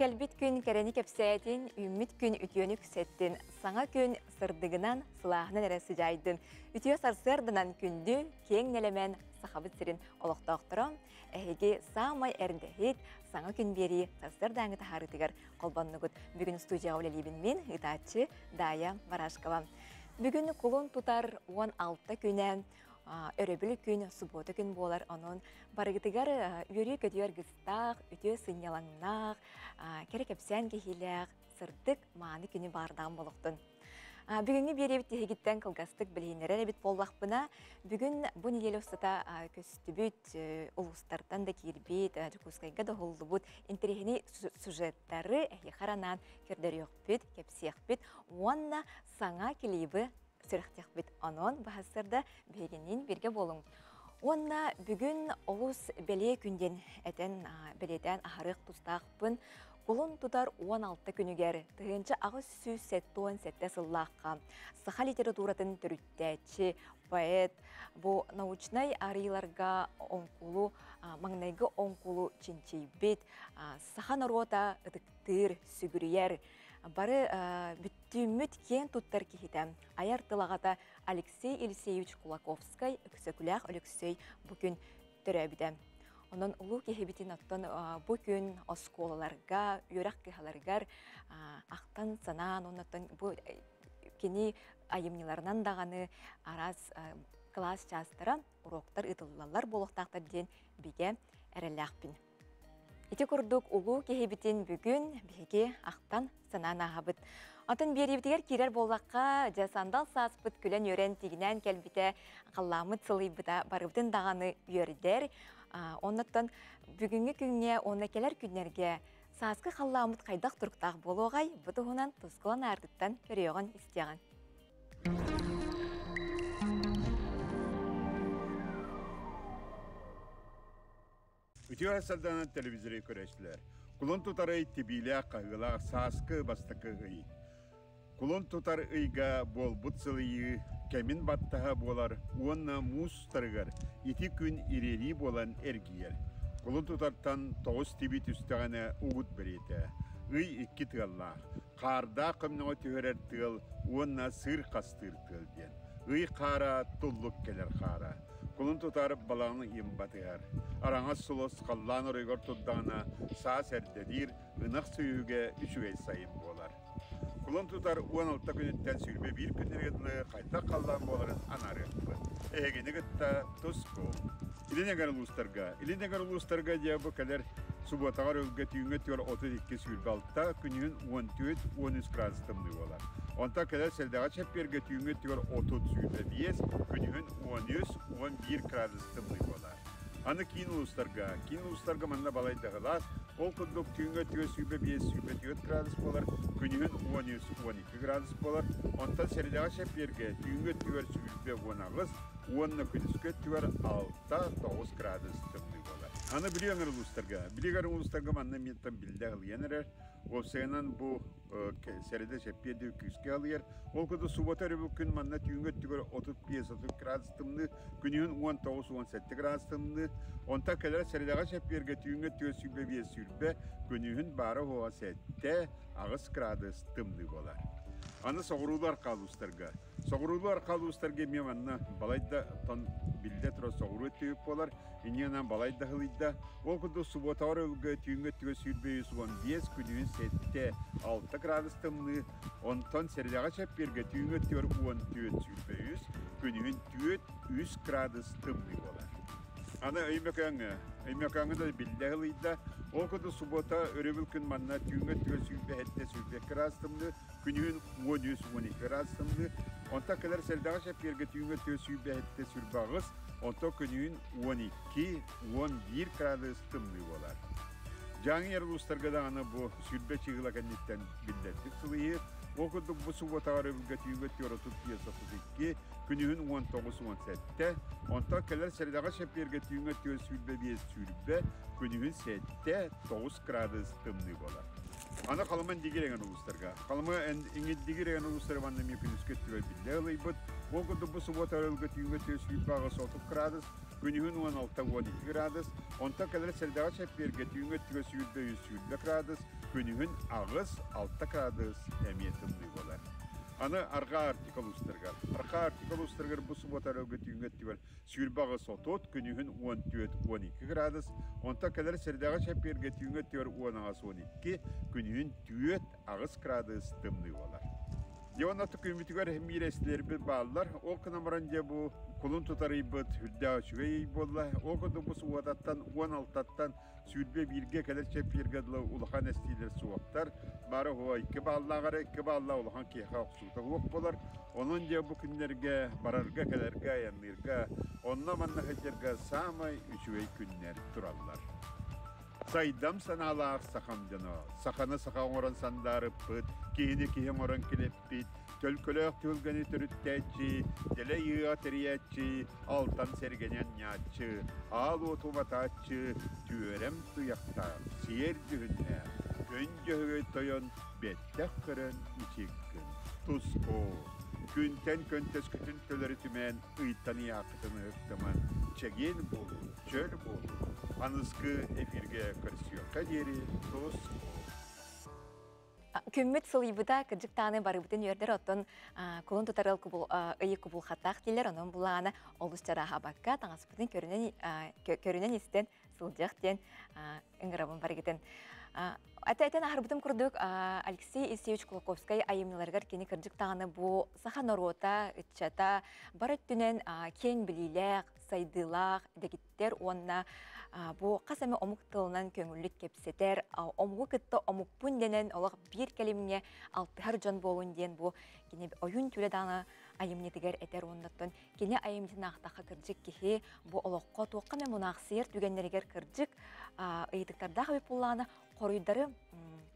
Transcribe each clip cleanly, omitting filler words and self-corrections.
Кэлбит күн кэрэни кэпсээтин, үүммүт күн үтүөнү үксэттин, саҥа күн сырдыгынан, сылааһынан эрэ сыдьаайдын. Үтүө сарсыарданан күндү, киэҥ нэлэмэн Сахабыт сирин олохтоохторо, эһиги саамай эрдэһит саҥа күн биэрии сарсыардааҥы таһаарыытыгар холбоннугут. Бүгүн студияҕа үлэлиибин мин, ыытааччы Дая Барашкова. Бүгүн кулун тутар 16 күнэ өрөбүл күн, суббота күн буолар. Онон барыгытыгар үөрүү-көтүү аргыстаах, үтүө сынньалаҥнаах, кэрэ кэпсээн киһилээх, сырдык, мааны күнү баардаан болохтун. Бүгүҥҥү биэриэбит тиһигиттэн кылгастык билиһиннэрэр эбит буоллахпына, бүгүн бу нэдиэлэ устата көстүбүт, улуустартан да киирбит, Дьокуускайга да уһуллубут интэриэһинэй сюжеттары эһиэхэ анаан көрдөрүөхпүт, кэпсиэхпит уонна саҥа клибы сүрэхтиэхпит. Онон баһассарда биһигинниин бииргэ буолуҥ. Уонна бүгүн олус бэлиэ күн диэн этэн бэлиэтээн аһарыах тустаахпын. Кулун тутар 16 күнүгэр 1877 сыллаахха саха литературатын төрүттээччи, поэт, бу научнай арыйыыларга оҥкулу, маҥнайгы оҥкулу чинчийбит, саха норуота ытыктыыр, сүгүрүйэр, бары бүттүүммүт киэн туттар киһитэ, айар тыл аҕата Алексей Елисеевич Кулаковскай, Өксөкүлээх Өлөксөй бу күн төрөөбүтэ. Онон улуу киһибитин оттон бу күн оскуолаларга, үөрэх кыһаларыгар ахтан санаан, оннуттан бу кини айымньыларынан даҕаны араас кылаас чаастара, уроктар ыытыллаллар буолуохтаахтар диэн бигэ эрэллээхпин. Ити курдук улуу киһибитин бүгүн биһиги ахтан санаан ааһабыт. Атын биэриибитигэр киирэр буоллахха, дьэ сандал сааспыт күлэн-үөрэн тигинээн кэлбитэ, халлааммыт сылыйбыта барыбытын даҕаны үөрдэр. Оннуттан бүгүҥҥү күҥҥэ уонна кэлэр күннэргэ сааскы халлааммыт хайдах туруктаах буолуоҕай, бу туһунан Тускулан аартыттан көрүөҕүн истиэҕин. Үтүө сардаҥа телевизоры көрөөччүлэр. Кулун тутар ый тибиилээх хаһыылаах сааскы бастакы ый. Кулун тутар ыйга буолбут сылыйыы кэмин баттаһа буолар уонна муус устарыгар ити күн ириэрии буолан эргийэр. Кулун тутартан тоҕус тиби түстэҕинэ угут бэриэтэ. Ый икки тыаллаах. Хаардаах көмнөҕө түһэрэр тыал уонна сыыр хастыыр тыал диэн. Ый хаара туллук кэлэр хаара. Кулун тутар балаҕан ыйын батыһар. Араҥас сулус халлаан оройугар турдаҕына саас эрдэлиир, ынах сүөһүгэ үчүгэй сайын буолар. Кулун тутар 16 күнүттэн 21 күннэргэ дылы хайдах халлаан буоларын анаарыахпыт. Эһигини кытта тус-кул. Илин эҥэр улуустарга. Илин эҥэр улуустарга дьэ бу кэлэр субуотаҕар өлгө түүҥҥэ түөр 32 26, күнүһүн 14 13 градус тымныы буолар. Онтон кэлэр сэлдэҕэ чэппиэргэ түүҥҥэ түөр 30 25, күнүһүн 13 11 градус тымныы буолар. Аны киин улуустарга. Киин улуустарга манна балайда сылаас. Ол курдук түүҥҥэ түөр 25 24 градус буолар, күнүһүн 13 12 градус буолар. Онтон сэрэдэҕэ чэппиэргэ түүҥҥэ түөр 28 уонна күнүскү өттүгэр 6-9 градус тымныы буолар. Аны Бүлүү өҥөр улуустарга. Бүлүү өҥөр улуустарга манна эмиэттэн биллэ ылыйан эрэр. Уопсайынан бу сэрэдэ чэппиэрдии күүскэ ылыйар. Ол курдук суббота өрөбүл күн манна түүҥҥү өттүгэр 35-30 градус тымныы, күнүһүн 19-17 градус тымныы. Онтон кэлэр сэрэдэҕэ чэппиэргэ түүҥҥү өттүгэр 25-20, күнүһүн баара-суоҕа 7-8 градус тымныы буолар. Аны соҕуруулуу арҕаа улуустарга. Соҕуруулуу арҕаа улуустарга эмиэ манна балайда тон биллэ турар соҕуруу өттүгүт буолар. Инньэнэн балайда ыһылыйда. Ол курдук субуотаҕар өлгө түүҥҥү өттүгэр 25, күнүһүн 7, 6 градус тымныы. Онтон сэрэдэҕэ чэппиэргэ түүҥҥү өттүгэр 14, 23, күнүһүн 4, 3 градус тымныы буолар. Аны Өймөкөөҥҥө. Өймөкөөҥҥө да биллэ ыһылыйда. Ол курдук субуота өрөбүл күн манна түүҥҥү өттүгэр 27, 22 градус тымныы. Күнүһүн 13-12 градус тымныы. Онтон кэлэр сэрдэҕэ чэппиэргэ түүҥҥү өттүгэр 27 28, онтон күнүһүн 12-11 градус тымныы буолар. Дьааҥы эр улуустарга даҕаны бу сүүрбэ чыыһыла кэнниттэн биллэрдик сылыйыы. Ол курдук бу субуотаҕа өрөбүлгэ түүҥҥү өттүгэр 35-32, күнүһүн 19-17, онтон кэлэр сэрэдэҕэ чэппиэргэ түүҥҥү өттүгэр 25-20, күнүһүн 7-9 градус тымныы буолар. Аны Халыма Индигир эҥин улуустарга. Халыма Индигир эҥин улуустары манна эмиэ күнүскү өттүгэр биллэ ылыйбыт. Ол курдук бу субуота ылга түүҥҥү 430 градус, күнүһүн 16-12 градус, онтон кэлэр сэрдэҕэ чэппиэргэ түүҥҥү өттүгэр 23 20 градус, Күнүһүн 8-6 градус эмиэ тымныы буолар. Аны Арҕаа Арктика улуустарыгар. Арҕаа Арктика улуустарыгар бу субуота өрөгө түүҥҥү өттүгэр 28 30, күнүһүн 14-12 градус, онтон кэлэр сэрдэҕэ чэппиэргэ түүҥҥү өттүгэр 18-12, күнүһүн 4-8 градус тымныы буолар. Дьэ уонна күммүтүгэр миир эстилэрбит бааллар. Ол гынан баран дьэ бу кулун тутар ыйбыт үрдээх үчүгэй ый буолла. Ол курдук бу субуотаттан 16-ттан 21-гэ кэлэр чэппиэргэ дылы улахан эстиилэр суохтар. Бары оһо 2 бааллаах эрэ 2 бааллаах улахан киһиэхэ охсуута суох буолар. Онон дьэ бу күннэргэ барарга, кэлэргэ, айанныырга, онно-манна сылдьарга саамай үчүгэй күннэр тураллар. Сайдам санаалаах сахам дьоно, саханы саха оҥорон сандаарыппыт, киһини киһи оҥорон килэппит, төлкөлөөх түһүлгэни төрүттээччи, дэлэй ыа тэрийээччи, алтан сэргэни анньааччы, аал уоту уматааччы, түөрэм туйахтаах, сиэр дьүһүннээх, күн дьөһөгөй тойон бэттэх көрөн мичик гын. Туску, күнтэн көнтөскүтүн төлөрү түмэн, ыйтан ыйааххытын ыһыктыман, чэгиэн буолуу, чөл буолуу. Аныскы эфиргэ көрсүөххэ диэри туску. Күммүт сылыйбыта кырдьык даҕаны барыбытын үөрдэр, оттон кулун тутар ыл ыйы кубулхаттаах дииллэр, онон булаана олус чарааһабакка таҥаспытын көрүнэн көрүнэн истэн сылдьыах диэн ыҥырабын барыгытын. Этэн аһарбытым курдук, Алексей Евсеевич Кулаковскай айымньыларыгар кини кырдьык даҕаны бу саха норуота, ыччата бар өттүнэн киэҥ билиилээх, сайдыылаах, дэгиттэр уонна бу хас эмэ омук тылынан көҥүллүк кэпсэтэр, омугу кытта омукпун дэнэн олох биир кэлимҥэ алтыһар дьон буолун диэн бу кини ойун түүлэ даҕаны айымньытыгар этэр уоннаттан кини айымньытын аахтахха кырдьык киһи бу олоххо туохха эмэ мунаахсыйар түгэннэригэр кырдьык ыйытыктардаах эбит буоллаҕына хоруйдары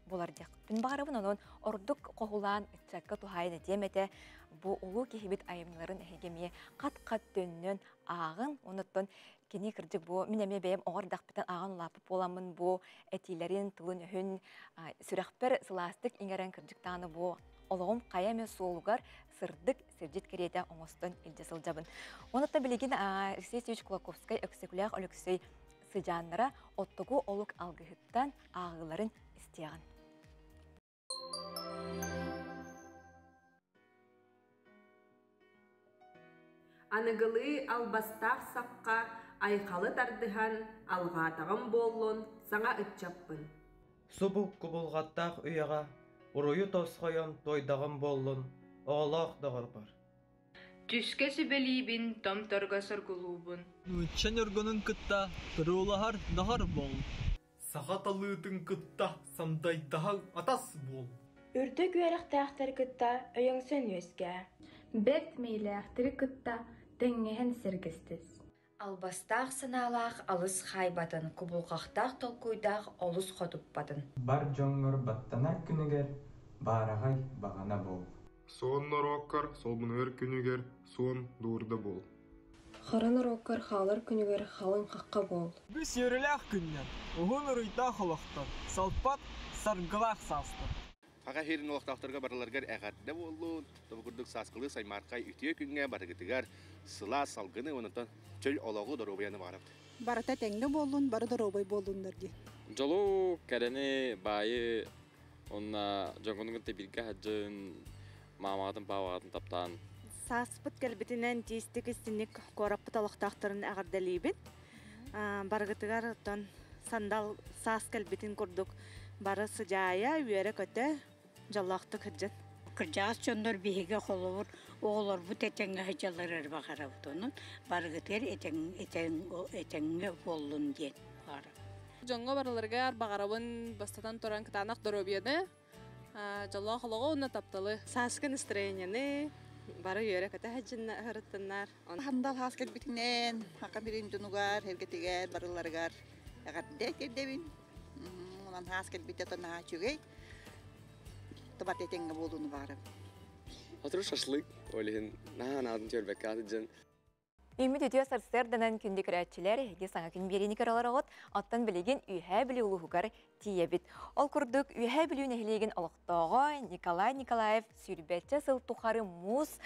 булар диэхпин баҕарабын. Онон ордук хоһулаан ыччакка туһаайан этиэм этэ бу улуу киһибит айымньыларын эһиги эмиэ хат-хат төннөн ааҕын. Онуттан кини кырдьык бу мин эмиэ бэйэм оҕо эрдэхпиттэн ааҕан улааппыт буоламмын бу этиилэрин, тылын-өһүн сүрэхпэр сылаастык иҥэрэн кырдьык даҕаны бу олоҕум хайа эмэ суолугар сырдык сирдьит кэриэтэ оҥостон илдьэ сылдьабын. Онуттан билигин Алексей Алексеевич Кулаковскай Өксөкүлээх Өлөксөй сыдьааннара оттугу олук алгыһыттан ааҕыыларын истиэҕин. Аныгылыы албастаах сахха айхалы тардыһан, алҕаатаҕым буоллун саҥа ыччаппын. Субу кубулҕаттаах үйэҕэ уруйу тосхойон туойдаҕым буоллун, оҕолоох доҕорбор. Түскэ сүбэлиибин, томторго соргулуубун. Нуучча ньургунун кытта туруулаһар доҕор буол. Саха талыытын кытта сандайдаһа атас буол. Үрдүк үөрэхтээхтэри кытта өйөҥсөн үөскээ. Бэрт мэйилээхтэри кытта тэҥҥэһэн сэргэстэс. Албастаах санаалаах алыс хаайбатын, кубулҕахтаах толкуйдаах олус хотуппатын. Бар дьоҥҥор баттанар күнүгэр баараҕай баҕана буол. Суон норуоккар солбунуйар күнүгэр суон дуурда буол. Хара норуоккар хаалар күнүгэр халыҥ хахха буол. Үгүс үөрүүлээх күннэр, уһун уруйдаах олохтор, салпат саргылаах саастар. Хаха иһирин олохтоохторго барыларыгар эҕэрдэ буоллун. Тобу курдук сааскылыы саймаархай үтүө күҥҥэ барыгытыгар сылаас салгыны уонна чөл олоҕу доруобуйаны баҕарабыт. Барыта тэҥҥэ буоллун, бары доруобай буоллуннар диэн. Дьолу, кэрэни, баайы уонна дьоҥҥун кытта бииргэ сылдьын, маамаҕытын, паабаҕытын таптаан. Сааспыт кэлбитинэн тиистик истинник куораппыт олохтоохторун эҕэрдэлиибин. Барыгытыгар оттон сандал саас кэлбитин курдук бары сыдьаайа, үөрэ-көтө, дьоллоохтук сылдьын. Кырдьаҕас дьоннор биһиги холобур оҕолорбут этэҥҥэ сылдьалларыгар баҕарабыт. Онон барыгытыгар этэҥ, этэҥ, этэҥҥэ буоллун диэн баҕарабын. Дьоҥҥо барыларыгар баҕарабын бастатан туран кытаанах доруобуйаны, дьоллоох олоҕу уонна тапталы. Сааскы настроениены бары үөрэ-көтө сылдьыннар. Хандал хаас кэлбитинэн, хака бирин дьонугар, эргэтигэр, барыларыгар эҕэрдэ тиэрдэбин. Онон хаас кэлбитэ наһаа үчүгэй. Табат этэҥҥэ буолууну баҕарабын. Сотору шашлык, ол иһин наһаа наадын түөрбэккэ сылдьан. Үүммүт үтүө сарсыарданан күндү көрөөччүлэр, эһиги саҥа күн биэриини көрө олороҕут, оттон билигин Үөһээ Бүлүү улууһугар тиийэбит. Ол курдук Үөһээ Бүлүү нэһилиэгин олохтооҕо Николай Николаев сүүрбэччэ сыл тухары муус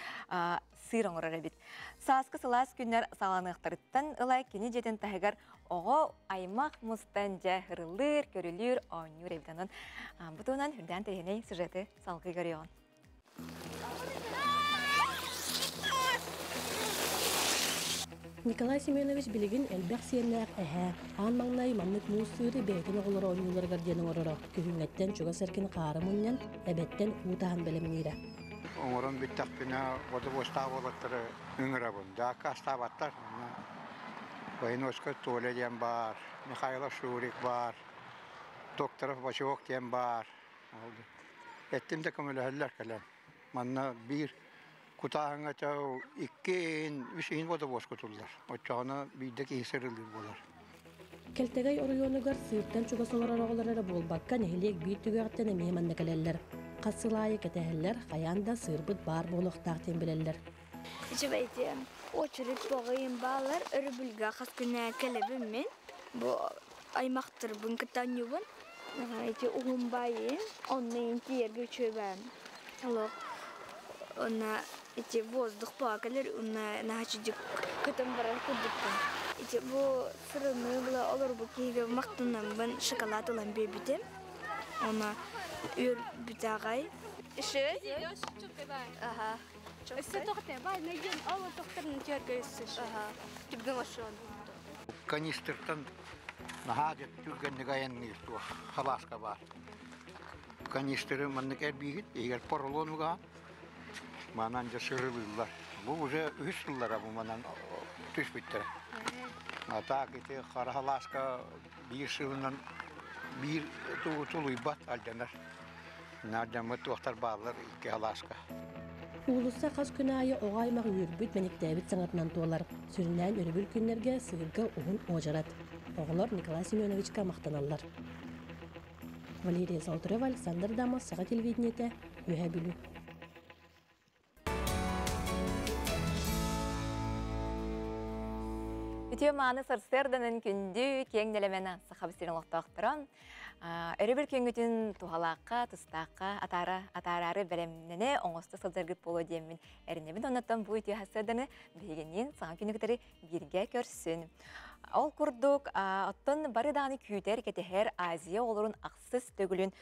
сыыр оҥорор эбит. Сааскы сылаас күннэр саҕаланыахтарыттан ыла кини дьиэтин таһыгар оҕо аймах мустан дьэ ырылыыр, көрүлүүр, оонньуур эбит. Онон бу туһунан үрдээн тэриһинэй сюжеты салгыы көрүөҕүн. Николай Семенович билигин элбэх сиэннээх эһээ. Аан маҥнай маннык муус сыыры бэйэтин оҕолоро оонньууларыгар диэн оҥороро. Күһүҥҥэттэн чугас эркин хаары мунньан, эбэттэн уу таһан бэлэмниирэ. Оҥорон бүттэхпинэ, водовозтаах уолаттары ыҥырабын. Да аккаастаабаттар. Войнушка Толя диэн баар, Михайлов Шурик баар, Докторов Бочуок диэн баар. Эттим да көмөлөһөллөр кэлэн. Манна биир кутааһыҥҥа икки иһин, үс иһин водовоз кутуллар. Оччоҕуна биирдэ киһи сырылыыр буолар. Кэлтэгэй оройуонугар сыыртан чугас олорор оҕолор эрэ буолбакка, нэһилиэк биир түгэҕиттэн эмиэ манна кэлэллэр. Хас сыл аайы кэтэһэллэр, хайаан да сыырбыт баар буолуохтаах диэн билэллэр. Үчүгэйдиэн очередь боҕойун баалар өрөбүлгэ хас күнэ кэлэбин мин. Бу аймахтарбын кытта оонньуубун. Ити уһун баайын, онно тиийэргэ үчүгэйбээн. Олох уонна ити воздух буола кэлэр уонна наһаа чудик көтөн барар курдукпун. Ити бу сырыны була олорбут киһигэ махтанаммын шоколад ылан биэрбитим. Уонна үөрбүтэ аҕай. Ага. Канистртан наһаа түргэнник айанныыр туох халааска баар. Канистры маннык эрбиигит, иһигэр поролон угаан, манан дьэ сырылыыллар. Бу уже үһүс сыллара бу манан түспүттэрэ. А так ити хара халааска биир сылынан биир тулуйбат алдьанар. Наардьаммыт туохтар бааллар икки алааска. Уулусса хас күн аайы оҕо аймах үөрбүт, мэниктээбит саҥатынан туолар. Сүрүннээн өрөбүл күннэргэ сыырга уһун уочарат. Оҕолор Николай Семеновичка махтаналлар. Валерия Золотарева, Александр Дамов, Саха телевидениетэ, Үөһээ Бүлүү. Үтүө мааны сарсыарданан күндү киэҥ нэлэмэн Сахабыт сирин олохтоохторо өрөбүл күҥҥүтүн туһалаахха, тустаахха атаара атаараары бэлэмнэнэ оҥосто сылдьаргыт буолуо диэммин эрэнэбин. Оннуттан бу үтүө сарсыарданы биһигинниин саҥа күнү кытары бииргэ көрсүн. Ол курдук, оттон бары даҕаны күүтэр, кэтэһэр Азия оҕолорун ахсыс төгүлүн,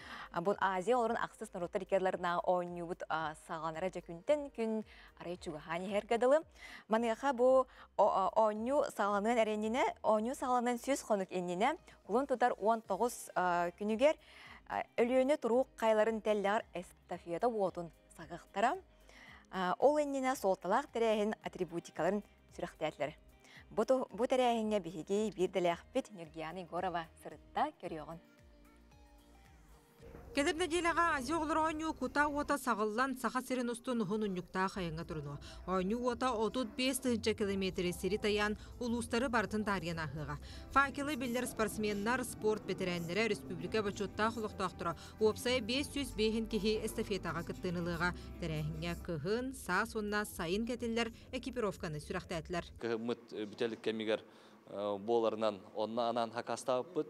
бу Азия оҕолорун ахсыс норуоттар иккиарларынааҕы оонньуубут саҕаланара дьэ күнтэн күн арай чугаһаан иһэргэ дылы. Маныаха бу оонньуу саҕаланыан эрэннинэ, оонньуу саҕаланыан 100 хонук иннинэ, кулун тутар 19 күнүгэр Өлүөнэ туруук хайаларын тэллэҕэр эстафета уотун саҕыахтара. Ол иннинэ суолталаах тэрээһин атрибутикаларын сүрэхтээтилэр. Бу, бу тэрээһиҥҥэ биһиги биир дэлээхпит Нюргияна Егорова сырытта көрүөҕүн. Кэлэр нэдиэлэҕэ Азия оҕолоро оонньуу кута уота саҕыллан Саха сирин устун уһун унньуктаах айаҥҥа турунуо. Оонньуу уота 35 тыһыынча километри сири тайаан улуустары барытын таарыйан ааһыаҕа. Факелы биллэр спортсменнар, спорт бэтэрээннэрэ, республика бочуоттаах олохтоохторо уопсайа 505 киһи эстафетаҕа кыттыыны ылыаҕа. Тэрээһиҥҥэ кыһын, саас уонна сайын кэтиллэр экипировканы сүрэхтээтилэр. Кыһыммыт бүтэлик кэмигэр буоларынан онно анаан хакастаабыппыт.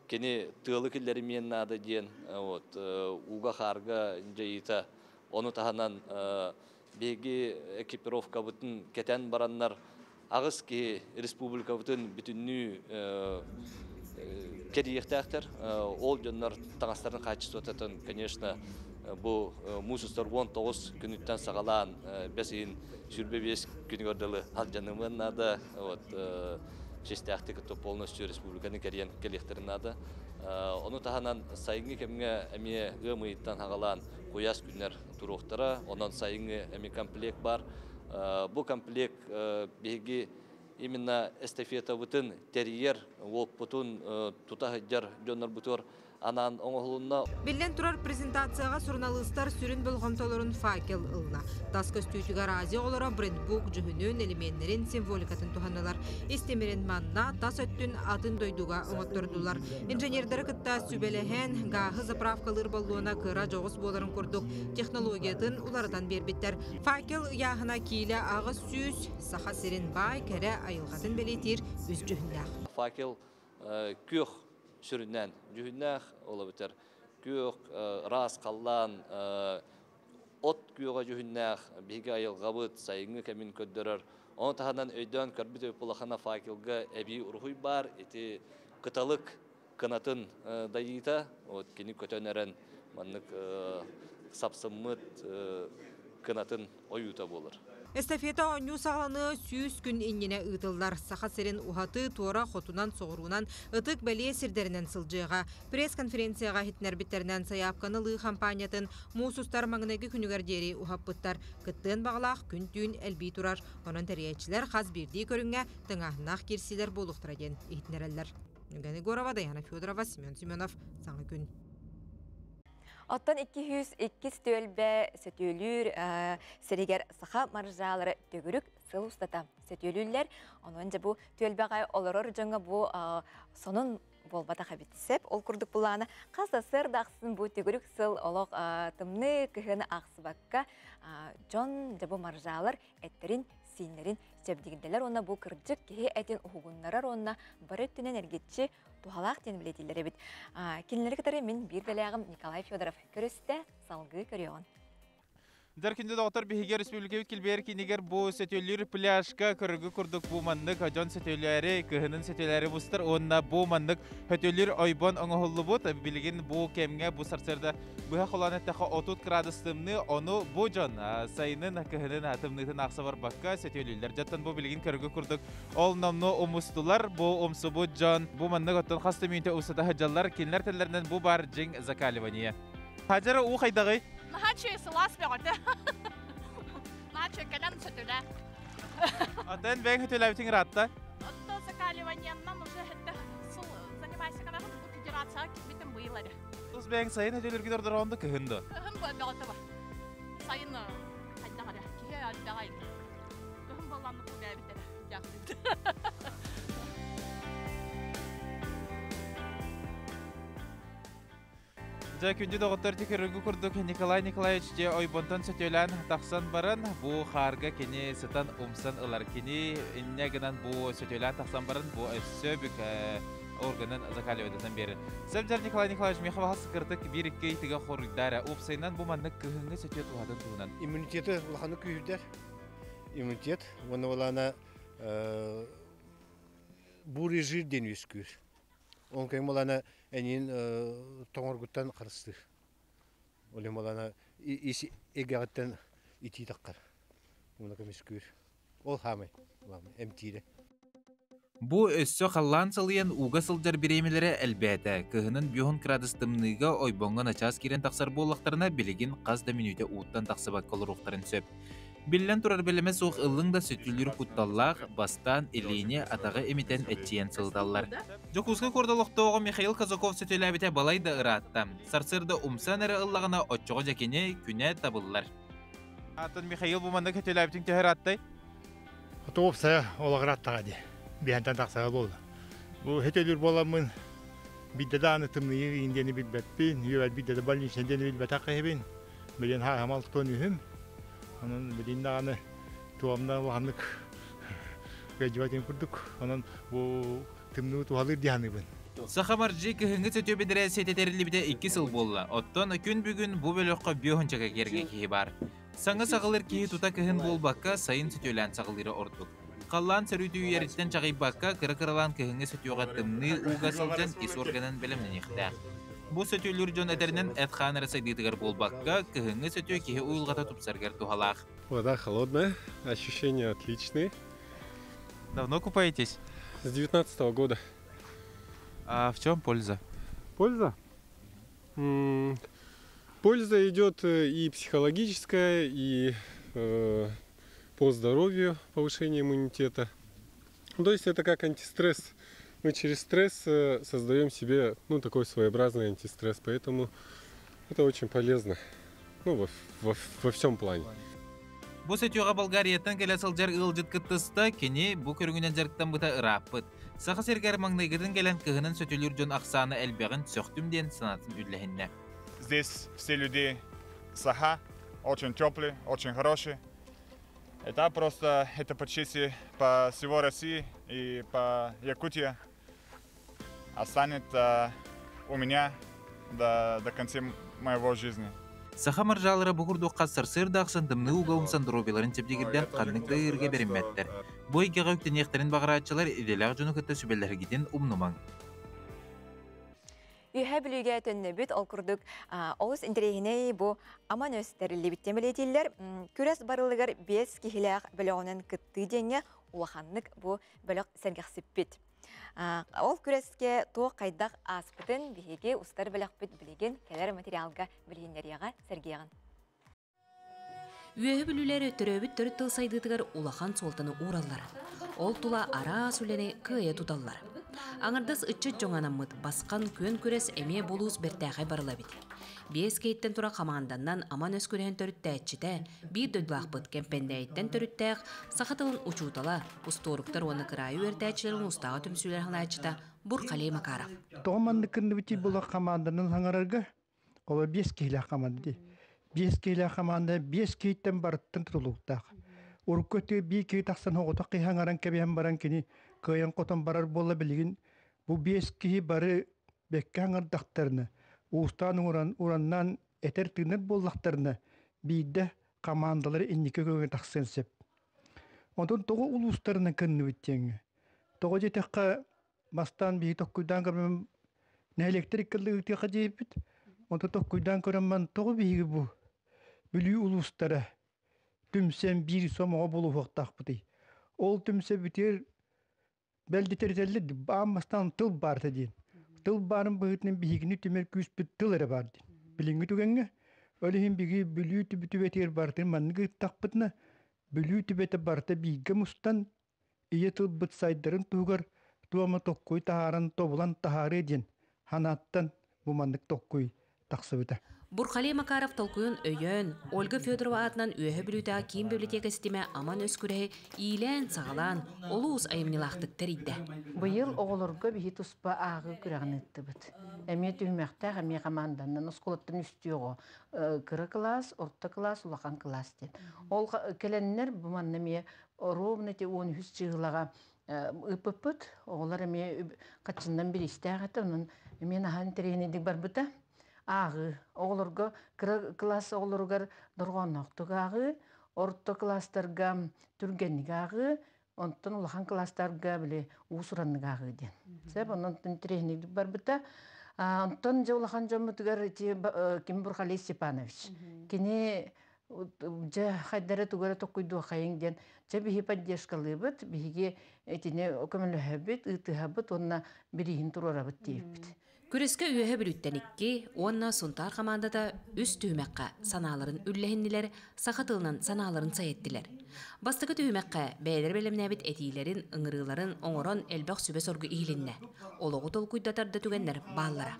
Кини тыалы киллэримиэн наада диэн вот ууга-хаарга дьайыыта ону таһынан биһиги экипировкабытын кэтэн бараннар аҕыс киһи республикабытын бүтүннүү кэрийиэхтээхтэр. Ол дьоннор таҥастарын хаачыстыбататын, конечно, бу муус устар 19 күнүттэн саҕалаан бэс ыйын 25 күнүгэр дылы алдьанымыан наада. Вот честээхтик полностью республиканы кэрийэн кэлиэхтэрин наада. Ону таһынан сайыҥҥы кэмҥэ эмиэ ыам ыйыттан саҕалаан куйаас күннэр туруохтара. Онон сайыҥҥы эмиэ комплект бар. Бу комплект биһиги именно эстафетабытын тэрийэр, уоппутун тута сылдьар дьоннорбутугар анаан оҥоһулунна. Биллэн турар, презентацияҕа суруналыыстар сүрүн болҕомтолорун факел ылла. Тас көстүүтүгэр Азия оҕолоро брендбук дьүһүнүн, элеменнэрин, символикатын туһаннылар. Истимирин манна тас өттүн атын дойдуга оҥоттордулар. Инженердары кытта сүбэлэһэн, гааһы заправкалыыр боллуона кыра дьоҕус буоларын курдук технологиятын уларытан биэрбиттэр. Факел ыйааһына киилэ 800, Саха сирин баай кэрэ айылҕатын бэлиэтиир үс дьүһүннээх. Факел күөх сүрүннээн дьүһүннээх, ол эбэтэр Күөх ыраас халлаан от күөҕэ дьүһүннээх биһиги айылҕабыт сайыҥҥы кэмин көрдөрөр. Ону таһынан өйдөөн көрбүт улахана факелга эбии уруһуй баар. Ити кыталык кынатын дайыыта, вот кини көтөн эрэн маннык сапсыммыт кынатын ойуута буолар. Эстафета оонньуу саҕаланыа 100 күн иннинэ ыытыллар. Саха сирин уһаты, туора хотунан, соҕуруунан ытык бэлиэ сирдэринэн сылдьыаҕа. Пресс-конференцияҕа иһитиннэрбиттэринэн сайаапканы ылыы хампаанньатын муус устар маҥнайгы күнүгэр диэри уһаппыттар. Кыттыан баҕалаах күн-түүн элбии турар. Онон тэрийээччилэр хас биирдии көрүҥҥэ тыҥааһыннаах киирсиилэр буолуохтара диэн иһитиннэрэллэр. Ньургуна Егорова, Дайана Федорова, Семен Семенов. Саҥа күн. Оттон 202 түөлбэ сөтүөлүүр сиригэр саха маржалары төгүрүк сыл устата сөтүөлүүллэр. Онон дьэ бу түөлбэҕэ олорор дьоҥҥо бу сонун буолбатах эбит сөп. Ол курдук булаана хас да сыр да ахсын бу төгүрүк сыл олох тымныы кыһыны аахсыбакка дьон дьэ бу маржалар эттерин сииннэрин чэбдигирдэлэр уонна бу кырдьык киһи этин уһугуннарар уонна бары өттүнэн эргиччи туһалаах диэн билэтиллэр эбит. Кинилэри кытары мин биир бэлээҕим Николай Федоров көрүстэ, салгыы көрүөҕүн. Дьэр күндү доҕоттор, биһиги республикабыт килбиэр кинигэр бу сөтүөлүүр пляжка көрөргө курдук бу маннык дьон сөтүөлээри, кыһынын сөтүөлээри мустар уонна бу маннык хөтүөлүүр ойбон оҥоһуллубут. Билигин бу кэмҥэ бу сарсыарда быһа холоон эттэххэ 30 градус тымныы, ону бу дьон сайынын, кыһынын тымныытын аахса барбакка сөтүөлүүллэр. Дьоттон бу билигин көрөргө курдук ол номнуо умустулар, бу умсубут дьон бу маннык оттон хас да мүнүүтэ устата сылдьаллар, кинилэр тэллэринэн бу бар дьиҥ закаливание. Хадьара уу хайдаҕый? Наһаа үчүгэй сылаас бөҕөтө. Наһаа үчүгэй кэлэн сөтүлээ. Атын бэйэҥ сөтүлээбитиҥ ыраатта? Отто закаливаниеннан уже это сыл занимайся гынабын бу федерацияҕа киирбитим быйыл эрэ. Тус бэйэҥ сайын сөтүөлүүргүн ордороҕун да кыһын да? Кыһын бөҕөтө бар. Сайын хайдах эрэ киһи элбэҕэй. Кыһын буолланнык бу бэйэбит эрэ дьаахтыыбыт. Дьэ, күндү доҕоттор, тикиргу курдук Николай Николаевич дьэ ойбонтон сөтүөлээн тахсан баран, бу хаарга кини сытан умсан ылар. Кини инньэ гынан бу сөтүөлээн тахсан баран, бу өссө бүк органын закаливайтан биэрэр. Сөп Николай Николаевич, миэхэ баһас кыртык биир-икки ыйтыга хоруйдаа Уопсайынан бу маннык кыһыҥҥы сөтүө туһатын туһунан. Иммунитеты улаханнык күүһүрдэр. Иммунитет уонна олаана бу режим диэн үөскүүр. Ол кэм балана эниин тоҥоргуттан харыстыыр. Ол иһин балана ис эгэҕиттэн итии таххар. Уна көмүскүүр. Ол хаамай, эмтиирэ. Бу өссө халлаан сылыйан ууга сылдьар бириэмэлэрэ элбээтэ. Кыһынын 5 градус тымныыга ойбоҥҥо начаас киирэн тахсар буоллахтарына, билигин хас да мүнүүтэ ууттан тахсыбакка олоруохтарын сөп. Биллэн турар бэлэмэ суох ыллыҥ да сөтүлүүр кутталлаах, бастаан илиини, атаҕы имитэн эччийэн сылыталлар. Дьокуускай куорат олохтооҕо Михаил Казаков сөтүөлээбитэ балай да ыраатта. Сарсыарда умсан эрэ ыллаҕына оччоҕо дьэкини күнэ табыллар. Атын Михаил бу маннык сөтүөлээбитиҥ төһө ырааттай? Уопсайа олоҕурааттаҕа дии. Биһэнтэн тахсара буолла. Бу сөтүөлүүр буоламмын биирдэ даҕаны тымныйыы иин диэни билбэппин, үөбэр биирдэ да больничный диэни билбэтэх киһибин. Билин хааһамал тутуон үһүм. Онон билин даҕаны туомна улаханнык ыалдьыбат курдук. Онон бу тымныы туһалыыр дии саныыбын. Саха моржи кыһыҥҥы сөтүө бэдэрээссийэтэ тэриллибитэ 2 сыл буолла. Оттон күн бүгүн бу бөлөххө биохунчака киэргэ киһи баар. Саҥа саҕалыыр киһи тута кыһын буолбакка, сайын сөтүөлээн саҕалыыра ордук. Халлаан сөрүүтүйэриттэн чаҕыйбакка, кыра-кыралаан кыһыҥҥы сөтүөҕэ тымныы ууга сылдьан ис органын бэлэмнэниэхтээх. Бу сөтүөлүүр дьон этэринэн эт-хаан эрэ сайдыытыгар буолбакка, кыһыҥҥы сөтүө киһи уйулҕата тупсарыгар туһалаах. Вода холодная, ощущения отличные. Давно купаетесь? С 19 года. А в чем польза? Польза? Польза идет и психологическая, и по здоровью, повышение иммунитета. То есть это как антистресс. Мы через стресс создаем себе, ну, такой своеобразный антистресс, поэтому это очень полезно, ну, во всем плане. Бу сөтүөҕэ Болгарияттан кэлэ сылдьар ыалдьыт кыттыста, кини бу көрүҥүнэн дьарыктаммыта ырааппыт. Саха сиригэр маҥнайгытын кэлэн кыһынын сөтүөлүүр дьон ахсаана элбэҕин сөхтүм диэн санаатын үллэһиннэ. Здесь все люди саха, очень теплые, очень хорошие. Это просто, это почти по всего России и по Якутии останет у меня. до конца моего жизни. Саха моржалара бу курдук хас сарсыарда ахсын тымныы ууга умсан доруобуйаларын чэбдигирдэн ханнык да ыырга бэриммэттэр. Бу эйгэҕэ үктэниэхтэрин баҕарааччылар идэлээх дьону кытта сүбэлэһэргитин умнумаҥ. Үөһэ Бүлүүгэ төннөбүт, ол курдук олус интэриэһинэй бу аман өс тэриллибиттэн бэлиэтииллэр. Күрэс барылыгар 5 киһилээх бөлөҕүнэн кыттыы диэҥҥэ улаханнык бу бөлөх сэргэхсиппит. Ол күрэскэ туох хайдах ааспытын биһиги устар бөлөхпүт билигин кэлэр материалга билиһиннэриэҕэ сэргиэҕин. Үөһэ Бүлүүлэр төрөөбүт төрүт тыл сайдыытыгар улахан суолтаны уураллар. Ол тула араас үлэни кыайа туталлар. Аҥардас ыччат дьоҥо анаммыт басхан күөн күрэс эмиэ булуус бэртээхэй барыла эбит. Биэс киһиттэн тура хамаанданнан аман өс күрэһин төрүттээччитэ, биир дойдулаахпыт Кэмпэндээйиттэн төрүттээх саха тылын учуутала, устуоруктар уонна кыраайы үөрэтээччилэр улуустааҕы түмсүүлэр салайааччыта Бурхалей Макаров. Тоҕо маннык кынныбыт була хамаанданан хаҥарарга Ол биэс киһилээх хамаанда дии. Биэс киһилээх хамаанда биэс киһиттэн барыттан тутулуктаах. Урукку өттүгэр биир киһи тахсан оҕотох киһи аҥаран кэбиһэн баран кини кыайан-хотон барар буолла билигин бу биэс киһи бары бэккэ аҥардахтарына, уустаан ууран, ураннаан этэр-тыынар буоллахтарына биирдэ хамаандалары инники көҥө тахсыан сөп. Онтон тоҕо улуустарынан кынныбыт диэҥҥэ. Тоҕо диэтэххэ Бастаан биһи токкуйдаан көрөммүн нэһилиэктэр икки ыытыахха диэбиппит. Онтон токкуйдаан көрөммөн тоҕо биһиги бу Бүлүү улуустара түмсэн биир сомоҕо буолуохтаахпытый? Ол түмсэ бүтүөр бэл дэтэритэллэр аан бастаан тыл баарта диэн. Тыл баарын быһыытынан биһигини түмэр күүспүт тыл эрэ баар диэн. Билиҥҥи түгэҥҥэ ол иһин биһиги Бүлүү түбэтигэр барытын маннык ыыттахпытына Бүлүү түбэтэ барыта бииргэ мустан ийэ тылбыт сайдарын туһугар туома токкуй таһааран тобулан таһаарыа диэн санааттан бу маннык токкуй тахсыбыта. Бурхалей Макаров толкуйун өйөөн, Ольга Федорова аатынан Үөһэ Бүлүүтээҕи киин библиотека ситимэ Аман өс күрэһи иилээн-саҕалаан, олус айымньылаахтык тэрийдэ. Быйыл оҕолорго биһи туспа ааҕыы күрэҕин ыыттыбыт. Эмиэ түһүмэхтээх, эмиэ хамаанданан оскуолаттан үстүү оҕо. Кыра кылаас, орто кылаас, улахан кылаас диэн. Ол кэлэннэр бу манна эмиэ ровно ити 13 чыыһылаҕа ыыппыппыт. Оҕолор эмиэ хаччыннан бириистээх этэ, онон эмиэ наһаа интэриэһинэйдик барбыта. Ааҕыы. Оҕолорго кыра кылаас оҕолоругар дорҕоонноохтук ааҕыы, орто кылаастарга түргэнник ааҕыы, онтон улахан кылаастарга били уус-ураннык ааҕыы диэн. Сөп, онон интэриэһинэйдик барбыта. Онтон дьэ улахан дьоммутугар ити Ким Бурхалей Степанович. Кини дьэ хайдара тугу эрэ токкуйдуохайыҥ диэн дьэ биһи поддержкалыыбыт, биһиги итини көмөлөһөбүт, ыытыһабыт уонна бирииһин туруорабыт диэбиппит. Күрэскэ Үөһэ Бүлүүттэн икки уонна Сунтаар хамаандата үс түһүмэххэ санааларын үллэһиннилэр, саха тылынан санааларын сайыттилэр. Бастакы түһүмэххэ бэйэлэрэ бэлэмнээбит этиилэрин, ыҥырыыларын оҥорон элбэх сүбэ-соргу иһилиннэ. Олоҕу толкуйдатар да түгэннэр бааллара.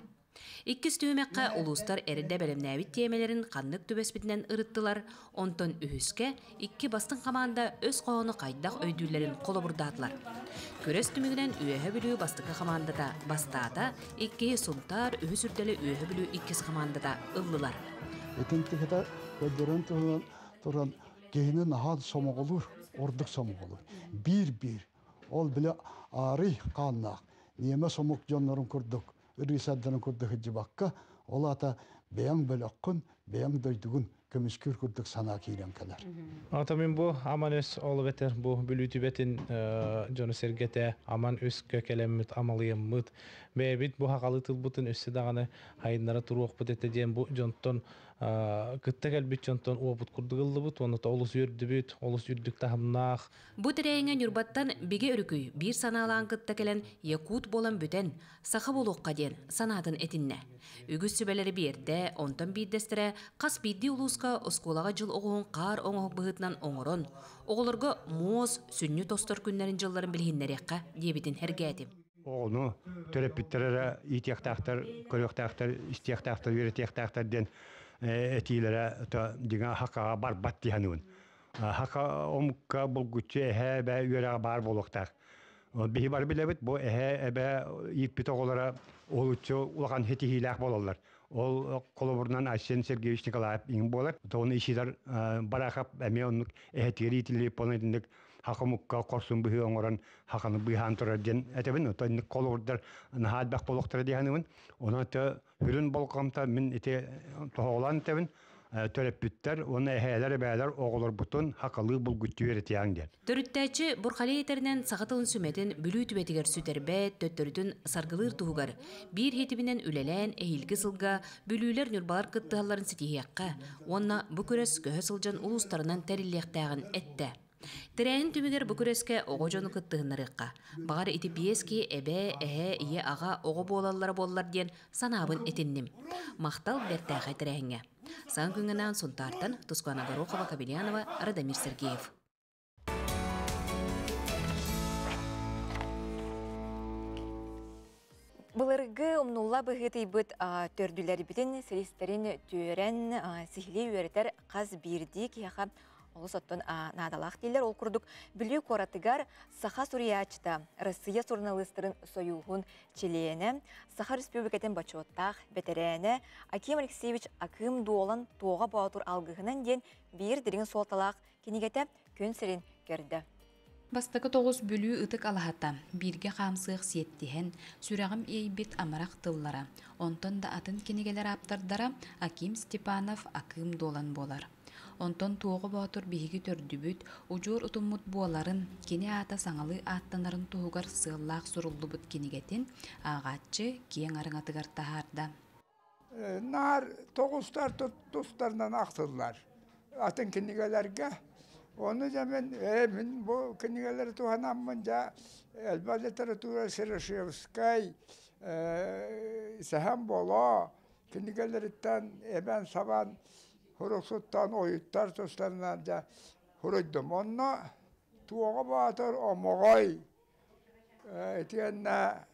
Иккис түһүмэххэ улуустар эрдэ бэлэмнээбит тиэмэлэрин ханнык түбэспитинэн ырыттылар, онтон үһүскэ икки бастыҥ хамаанда өс хоһоону хайдах өйдүүллэрин холобурдаатылар. Күрэс түмүгүнэн Үөһэ Бүлүү бастакы хамаандата бастаата, иккиһи Сунтаар, үһүс үрдэли Үөһэ Бүлүү иккис хамаандата ыллылар. Итинтикэтэ көрдөрөн туһунан туран киһини наһаа сомоҕолуур, ордук сомоҕолуур. Биир-биир. Ол били аарый хааннаах, ньиэмэс омук дьоннорун курдук ырыысардарын курдук сылдьыбакка, ол аата бэйэҥ бөлөххүн, бэйэҥ дойдугун көмүскүүр курдук санаа киирэн кэлэр. Ата мин бу Аман өс ол эбэтэр бу Бүлүү түбэтин дьоно-сэргэтэ Аман өскө кэлэммит, амалыйаммыт, бэйэбит бу хахалы тылбытын өссө даҕаны хайыннара туруохпут этэ диэн бу дьонтон кытта кэлбит дьонтон уопут курдук ыллыбыт уонна олус үөрдүбүт, олус үрдүк таһымнаах. Бу тэрээһиҥҥэ Ньурбаттан Бигэ Өрүкүй биир санаалаан кытта кэлэн якут буолан бүтэн, саха буолуохха диэн санаатын этиннэ. Үгүс сүбэлэри биэрдэ, онтон биирдэстэрэ хас биирдии улууска оскуолаҕа дьыл оҕуһун хаар оҥоһук быһыытынан оҥорон, оҕолорго муос, сүнньү тостор күннэрин-дьылларын билиһиннэриэххэ диэбитин сэргээтим. Оҕону төрөппүттэр эрэ иитиэхтээхтэр, көрүөхтээхтэр, истиэхтээхтэр, үөрэтиэхтээхтэр диэн этиилэрэ дьиҥэ хакаҕа барбат дии саныыбын. Хака омукка булгуччу эһээ эбээ үөрэҕэ баар буолуохтаах. Биһи бары билэбит, бу эһээ эбээ ииппит оҕолоро уһулуччу улахан ситиһиилээх буолаллар. Ол холобурунан Айсен Сергеевич Николаев иҥ буолар. Тоҕуну Исидор Барахов эмиэ оннук эһэтигэр иитиллибит буолан итинник. Хака омукка хорсун быһыы оҥорон хаканы быыһаан турар диэн этэбин. Оттон холобурдар наһаа элбэх буолуохтара дии саныыбын. Онон сүрүн болҕомто мин ити тоһоҕолоон этэбин төрөппүттэр уонна эһээлэр эбээлэр оҕолорбутун хакалыы булгуччу үөрэтиэҕиҥ диэн. Төрүттээччи Бурхалей этэринэн саха тылын сүмэтин Бүлүү түбэтигэр сүтэрбэт, төттөрүтүн саргылыыр туһугар биир хитиминэн үлэлээн эһиилги сылга Бүлүүлэр Ньурбалар кыттыһалларын ситиһиэххэ уонна бу күрэс көһө сылдьан улуустарынан тэриллиэхтээҕин эттэ. Тэрээһин түмүгэр бу күрэскэ оҕо дьону кыттыһыннарыахха. Баҕар ити биэс киһи эбээ, эһээ, ийэ, аҕа, оҕо буолаллара буоллар диэн санаабын этинним. Махтал бэртээхэй тэрээһиҥҥэ. Саҥа күҥҥэ Сунтаартан Тускуана Горохова, Кабельянова, Радомир Сергеев. Былыргы умнулла быһыытыйбыт төрдүлэрбитин силистэрин түөрэн сиһилии үөрэтэр хас биирдии киһиэхэ олус оттон наадалаах дииллэр. Ол курдук Бүлүү куоратыгар саха суруйааччыта, Россия суруналыыстарын сойууһун чилиэнэ, Саха Республикатын бочуоттаах бэтэрээнэ Аким Алексеевич Акыым Дуолан Туоҕа Боотур алгыһынан диэн биир дириҥ суолталаах кинигэтэ күн сирин көрдө. Бастакы тоҕус Бүлүү ытык алаһата, бииргэ хаамсыах сиэттиһэн, сүрэҕим иэйбит амарах тыллара, онтон да атын кинигэлэр ааптардара Аким Степанов Акыым Дуолан буолар. Онтон Туоҕа Боотур биһиги төрдүбүт, удьуор утуммут буоларын, кини аата саҥалыы ааттанарын туһугар сыаллаах суруллубут кинигэтин ааҕааччы киэҥ арыҥатыгар таһаарда. Наар тоҕустар тустарынан ахтыллар. Атын кинигэлэргэ. Ону дьэ мин, мин бу кинигэлэри туһанаммын дьэ элбэх литература Серошевскай, Сэһэн Боло кинигэлэриттэн эбэн-сабан, суруксуттан, ойуттар тустарынан дьэ суруйдум. Онно Туоҕа Баатыр Омоҕой итиэннэ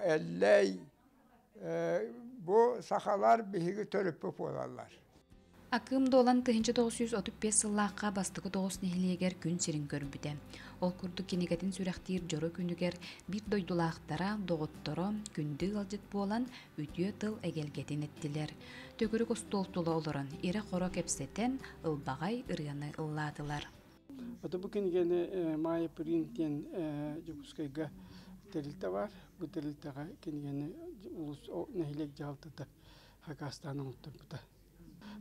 Эллэй бу сахалар биһиги төрүппүт буолаллар. Акыым Дуолан 1935 сыллаахха бастакы тоҕус нэһилиэгэр күн сирин көрбүтэ. Ол курдук кинигэтин сүрэхтиир дьоро күнүгэр биир дойдулаахтара, доҕотторо күндү ыалдьыт буолан үтүө тыл эгэлгэтин эттилэр. Төгүрүк остуол тула олорон ирэ-хоро кэпсэтэн, ылбаҕай ырыаны ыллаатылар. Ото бу кинигэни Майя Пырин диэн Дьокуускайга тэрилтэ баар. Бу тэрилтэҕэ кинигэни улуус нэһилиэк дьаһалтата хакаастаан оҥотторбута.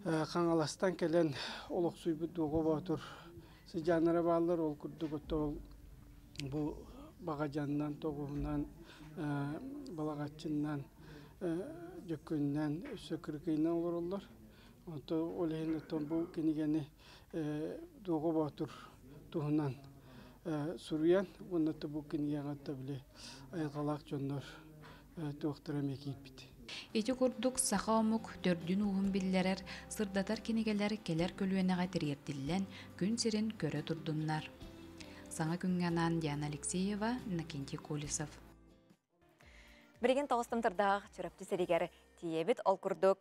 Хаҥаластан кэлэн олохсуйбут Дуоҕа Боотур сыдьааннара бааллар. Ол курдук ол бу Баҕадьаннан, Тоҕуһунан, Балаҕаччыннан, Дьөккөннөн, өссө Кырыкыйынан олороллор. Онтон ол иһин оттон бу кинигэни Дуоҕа Боотур туһунан суруйан уонна бу кинигэҕэ били айылҕалаах дьоннор туохтара эмиэ киирбит. Ити курдук саха омук төрдүн-ууһун биллэрэр, сырдатар кинигэлэр кэлэр көлүөнэҕэ тириэрдиллэн күн сирин көрө турдуннар. Саҥа күҥҥэ анаан Диана Алексеева, Иннокентий Колесов. Билигин тоҕус тымтырдаах Чурапчы сиригэр тиийэбит. Ол курдук,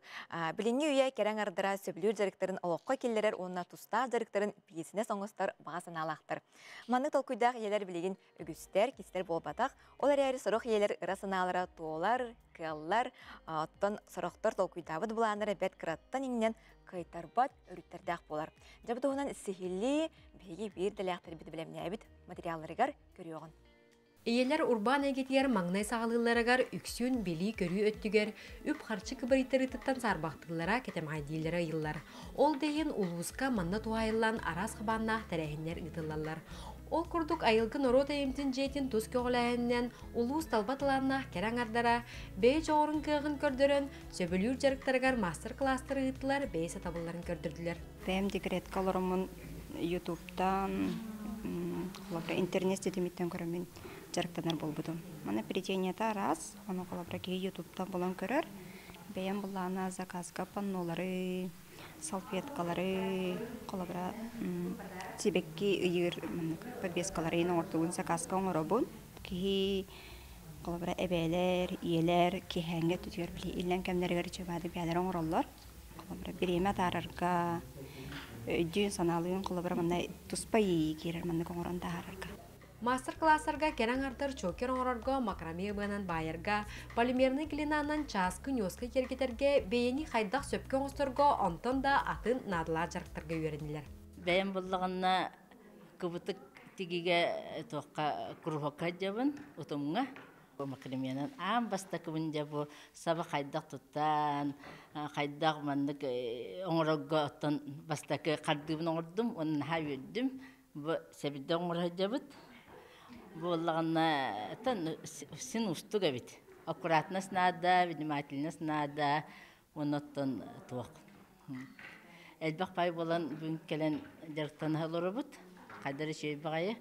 билиҥҥи үйэ кэрэ аҥардара сөбүлүүр дьарыктарын олоххо киллэрэр уонна тустаах дьарыктарын биисинэс оҥостор баҕа санаалаахтар. Маннык толкуйдаах ийэлэр билигин үгүстэр, кистэр буолбатах. Ол эрээри сорох ийэлэр ыра санаалара туолар, кыаллар, оттон сорохтор толкуйдаабыт былааннара бэрт кыраттан иҥнэн кыайтарбат өрүттэрдээх буолар. Дьэ бу туһунан сиһилии биһиги биир дэлээхтэрбит бэлэмнээбит материалларыгар көрүөҕүн. Ийэлэр урбаан эйгэтигэр маҥнай саҕалыылларыгар үксүн билии-көрүү өттүгэр үп-харчы кыбарыйтарыытыттан саарбахтыыллара, кэтэмэҕэйдииллэрэ ыйыллар. Ол да иһин улууска манна туһаайыллан араас хабааннаах тэрээһиннэр ыытыллаллар. Ол курдук Айылгы норуот айымньытын дьиэтин тус көҕүлээһининэн улуус талба талааннаах кэрэ аҥардара бэйэ дьоҕурун кыаҕын көрдөрөн, сөбүлүүр дьарыктарыгар маастар-кылаастары ыыттылар, бэйэ сатабылларын көрдөрдүлэр. Бэйэм декретка олороммун Ютубтан, интернет ситимиттэн көрөммүн дьарыктанар буолбутум. Маны плетениета араас, ону холобура киһи Ютубтан булан көрөр. Бэйэм былаана заказка паннолары, салфеткалары, холобура сибэкки ыйыыр подвескалары оҥортугун заказка оҥоробун. Киһи холобура эбээлэр, ийэлэр киэһээҥҥи өттүтүгэр били иллэҥ кэмнэригэр чыбаады бэйэлэрэ оҥороллор. Холобура бириэмэ атаарарга, өйдүүн-санаалыын холобура манна туспа иэйии киирэр маннык оҥорон таһаарарга. Маастар-кылаастарга кэрэ аҥардар чокер оҥорорго, макраме быанан баайарга, полимернай глинанан чааскы ньуоска киэргэтэргэ, бэйэни хайдах сөпкө оҥосторго, онтон да атын наадалаах дьарыктарга үөрэннилэр. Бэйэм буллаҕына кыбытык тигигэ туохха куруһуокка сылдьабын, утумҥа. Макременан аан бастакыбын дьэ бу саба хайдах туттан, хайдах маннык оҥорорго оттон бастакы хардыыбын оҥордум уонна наһаа үөрдүм. Бу сэбирдэх оҥоро сылдьабыт. Буоллаҕына син уустук эбит. Аккуратность наада, внимательность наада, уонна оттон туох элбэх пай буолан бүгүн кэлэн дьарыктана олоробут. Хайдар үчүгэй баҕайы.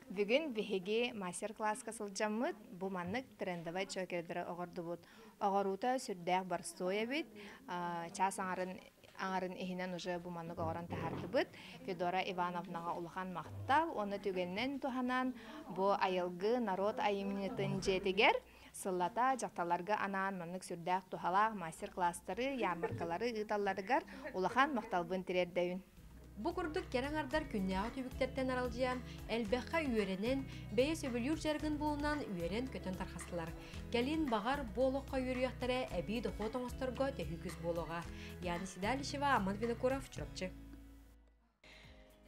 Бүгүн биһиги мастер-класска сылдьаммыт бу маннык трендовай чокердары оҕордубут. Оҕоруута сүрдээх боростуой эбит. Чаас аҥарын аҥарын иһинэн уже бу маннык оҕорон таһаардыбыт. Федора Ивановнаҕа улахан махтал уонна түгэнинэн туһанан бу айылгы народ айымньытын дьиэтигэр сыллата дьахталларга анаан маннык сүрдээх туһалаах мастер-класстары, ярмаркалары ыыталларыгар улахан махталбын тириэрдэбин. Бу курдук кэрэ аҥардар күннээҕи түбүктэртэн аралдьыйан, элбэххэ үөрэнэн, бэйэ сөбүлүүр дьарыгын булунан үөрэн-көтөн тарҕастылар. Кэлин, баҕар, бу олоххо үөрүйэхтэрэ эбии дохуот оҥосторго төһүү күүс буолуоҕа. Яна Седалищева, Аман Винокуров, Чурапчы.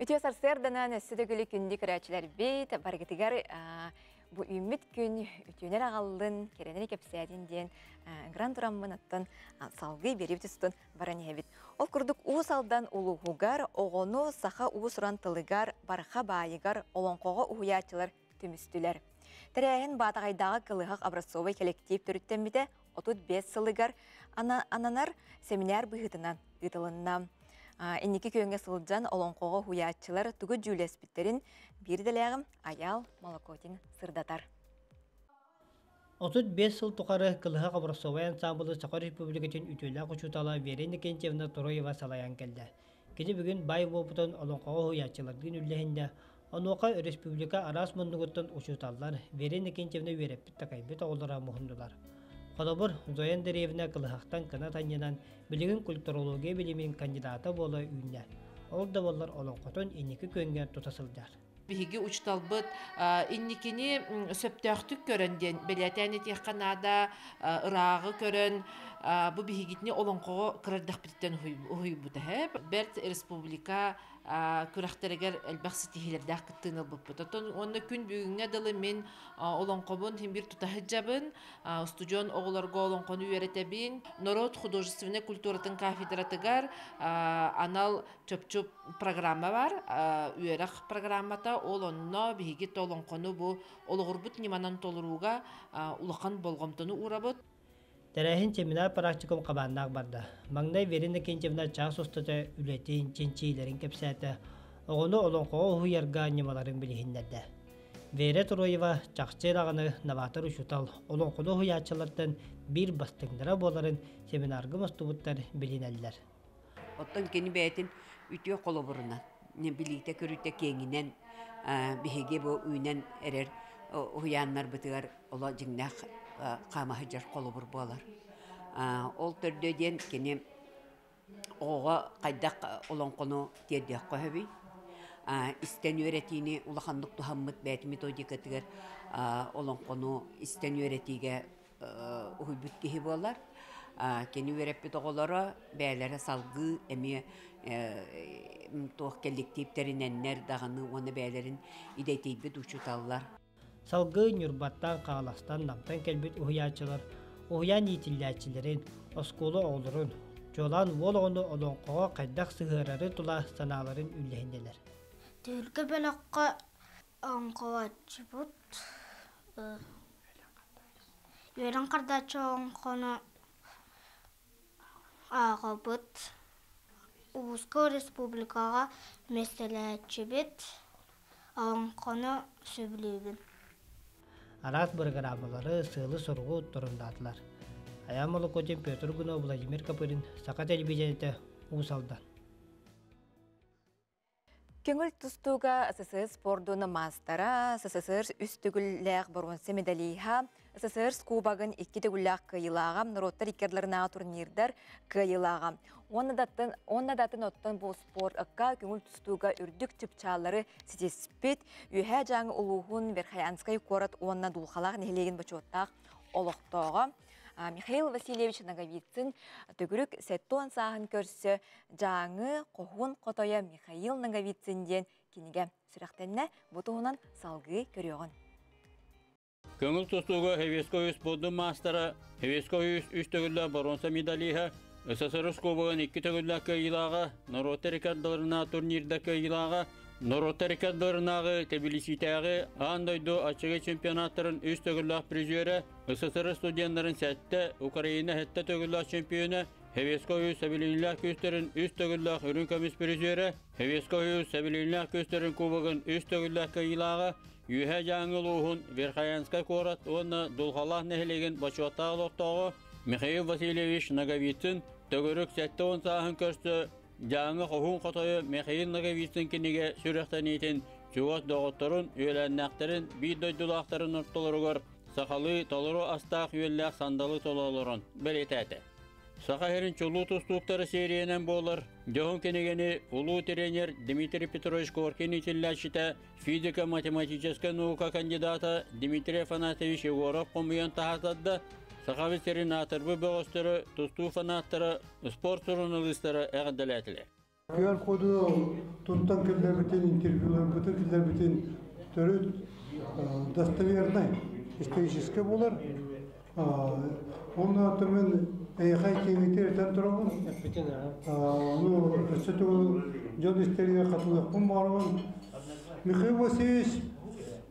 Үтүө сарсыарданан өссө төгүл күндү көрөөччүлэрбит барыгытыгар бу үүммүт күн үтүөнэр аҕаллын, кэрэнэн кэпсээтин диэн ыҥыран тураммын оттон салгыы биэриибит устун баран иһэбит. Ол курдук Уус Алдан улууһугар оҕону саха уус-уран тылыгар, барха баайыгар, олоҥхоҕо уһуйааччылар түмүстүлэр. Тэрээһин Баатаҕайдааҕы кылыһах образцовай кэлэктиип төрүттэммитэ 35 сылыгар ананар семинар быһыытынан ыытылынна. Инники күөҥҥэ сылдьан олоҥхоҕо уһуйааччылар тугу дьүүлэспиттэрин биир идэлээҕим Айаал Молокотин сырдатар. 35 сыл тухары Кылыһах образцовай ансаамбылы Саха Республикатын үтүөлээх учуутала Вера Иннокентьевна Троева салайан кэллэ. Кини бүгүн баай уопутун олоҥхоҕо уһуйааччылардыын үллэһиннэ. Онуоха республика араас муннугуттан учууталлар Вера Иннокентьевна үөрэппит-такайбыт оҕолоро муһуннулар. Холобур, Зоя Андреевна Кылыһахтан кынат анньынан билигин культурология билимин кандидата буола үүннэ. Ол да буоллар олоҥхотун инники күөҥҥэ тута сылдьар. Биһиги учуталбыт инникини сөптөөхтүк көрөн диэн бэлиэтээн этиэххэ наада, ырааҕы көрөн бу биһигитини олоҥхоҕо кырардэхпититтэн уһуйбута. Бэрт республика күрэхтэригэр элбэх ситиһиилэрдээх кыттыыны ылбыппыт. Оттон уонна күн бүгүҥҥэ дылы мин олоҥхобун син биир тута сылдьабын. Устудьуон оҕолорго олоҥхону үөрэтэбин. Норуот художественнай культуратын кафедратыгар анал чопчу программа бар, үөрэх программата. Ол онно биһиги олоҥхону бу олоҕурбут ньыманан толорууга улахан болҕомтону уурабыт. Тэрээһин семинар практикум хабааннаах барда. Маҥнай Вера Иннокентьевна чаас устата үлэтин, чинчиилэрин кэпсээтэ, оҕону олоҥхоҕо уһуйарга ньымаларын билиһиннэрдэ. Вера Троева чахчы даҕаны новатор учуутал, олоҥхону уһуйааччылартан биир бастыҥнара буоларын семинарга мустубуттар билинэллэр. Оттон кини бэйэтин үтүө холобурунан, билиитэ-көрүүтэ киэҥинэн биһиги бу үүнэн эрэр уһуйааннарбытыгар оло дьиҥнээх хаама сылдьар холобур буолар. Ол төрдө диэн кини оҕоҕо хайдах олоҥхону тиэрдиэххэ сөбүй? Истэн үөрэтиини улаханнык туһаммыт бэйэтин методикатыгар олоҥхону истэн үөрэтиигэ уһуйбут киһи буолар. Кини үөрэппит оҕолоро бэйэлэрэ салгыы эмиэ туох кэлликтииптэринэннэр даҕаны уонна бэйэлэрин идэтийбит учууталлар. Салгыы Ньурбаттан, Хаҥаластан, Намтан кэлбит уһуйааччылар уһуйаан иитиллээччилэрин, оскуола оҕолорун, чуолаан уол оҕону олоҥхоҕо хайдах сыһыарары тула санааларын үллэһиннилэр. Түһүлгэ бөлөххө оҥхолооччубут Үөрэн хардааччы олоҥхону ааҕабыт, улууска республикаҕа миэстэлээччибит, олоҥхону сөбүлүүбүн. Араас бырагыраамалары, сыалы-соругу торумнаатылар. Айаан Молокотин, Петр Гунов, Владимир Копырин, Саха телевидениетэ, Уус Алдан. Көҥүл тустууга СССР спордун маастара, СССР үс төгүллээх боруонса медалиһа, СССР кубогын икки төгүллээх кыайыылааҕа, норуоттар икки ардыларынааҕы турнирдар кыайыылааҕа. Уонна датын, уонна датын оттон бу спортка көҥүл тустууга үрдүк чыпчааллары ситиспит Үөһээ Дьааҥы улууһун Верхоянскай куорат уонна Дулхалаах нэһилиэгин бочуоттаах олохтооҕо. Михаил Васильевич Ноговицын төгүрүк 70 сааһын көрсө Дьааҥы хоһуун хотойо Михаил Ноговицын диэн кинигэ сүрэхтэннэ. Бу туһунан салгыы көрүөҕүн. Көҥүл тустууга Хевеско үс спордун маастара, Хевеско үс үс төгүллээх боруонса медалиһа, СССР кубогын икки төгүллээх кыайыылааҕа, норуоттар рекордаларына турнирда кыайыылааҕа, норуоттар рекордаларынааҕы Тбилиситээҕи аан дойду аччыгый чемпионаттарын үс төгүллээх призерэ, СССР студеннарын сэттэ, Украина сэттэ төгүллээх чемпиона, Хевеско үс сэбилииннээх күүстэрин үс төгүллээх үрүҥ көмүс призерэ, Хевеско үс сэбилииннээх күүстэрин кубогын үс төгүллээх кыайыылааҕа, Үөһээ Дьааҥы улууһун Верхоянскай куорат уонна Дулҕалаах нэһилиэгин бочуоттаах олохтооҕо Михаил Васильевич Ноговицын төгүрүк 70 сааһын көрсө Дьааҥы хоһуун хотойо Михаил Ноговицын кинигэ сүрэхтэниитин чугас доҕотторун, үөлээннээхтэрин, биир дойдулаахтарын ортолоругар сахалыы толору астаах-үөллээх сандалы тула олорон бэлиэтээтэ. Саха сирин чулуу тустууктара сериянан буолар дьоһун кинигэни улуу тренер Дмитрий Петрович Коркин иитиллээччитэ, физико-математическай наука кандидата Дмитрий Афанасьевич Егоров хомуйан таһаатарда. Сахабыт сирин аатырбыт бөҕөстөрө, тустуу фанаттара, спорт суруналыыстара эҕэрдэлээтилэр. Күөл коду туттан киллэрбитин, интервьюларбытын киллэрбитин төрүт достовернай исторический буолар. Онно мен эйхай киҥитир этэн турабын. Ону өссө төгүл дьон истэригэр хатылыахпын баҕарабын. Михаил Васильевич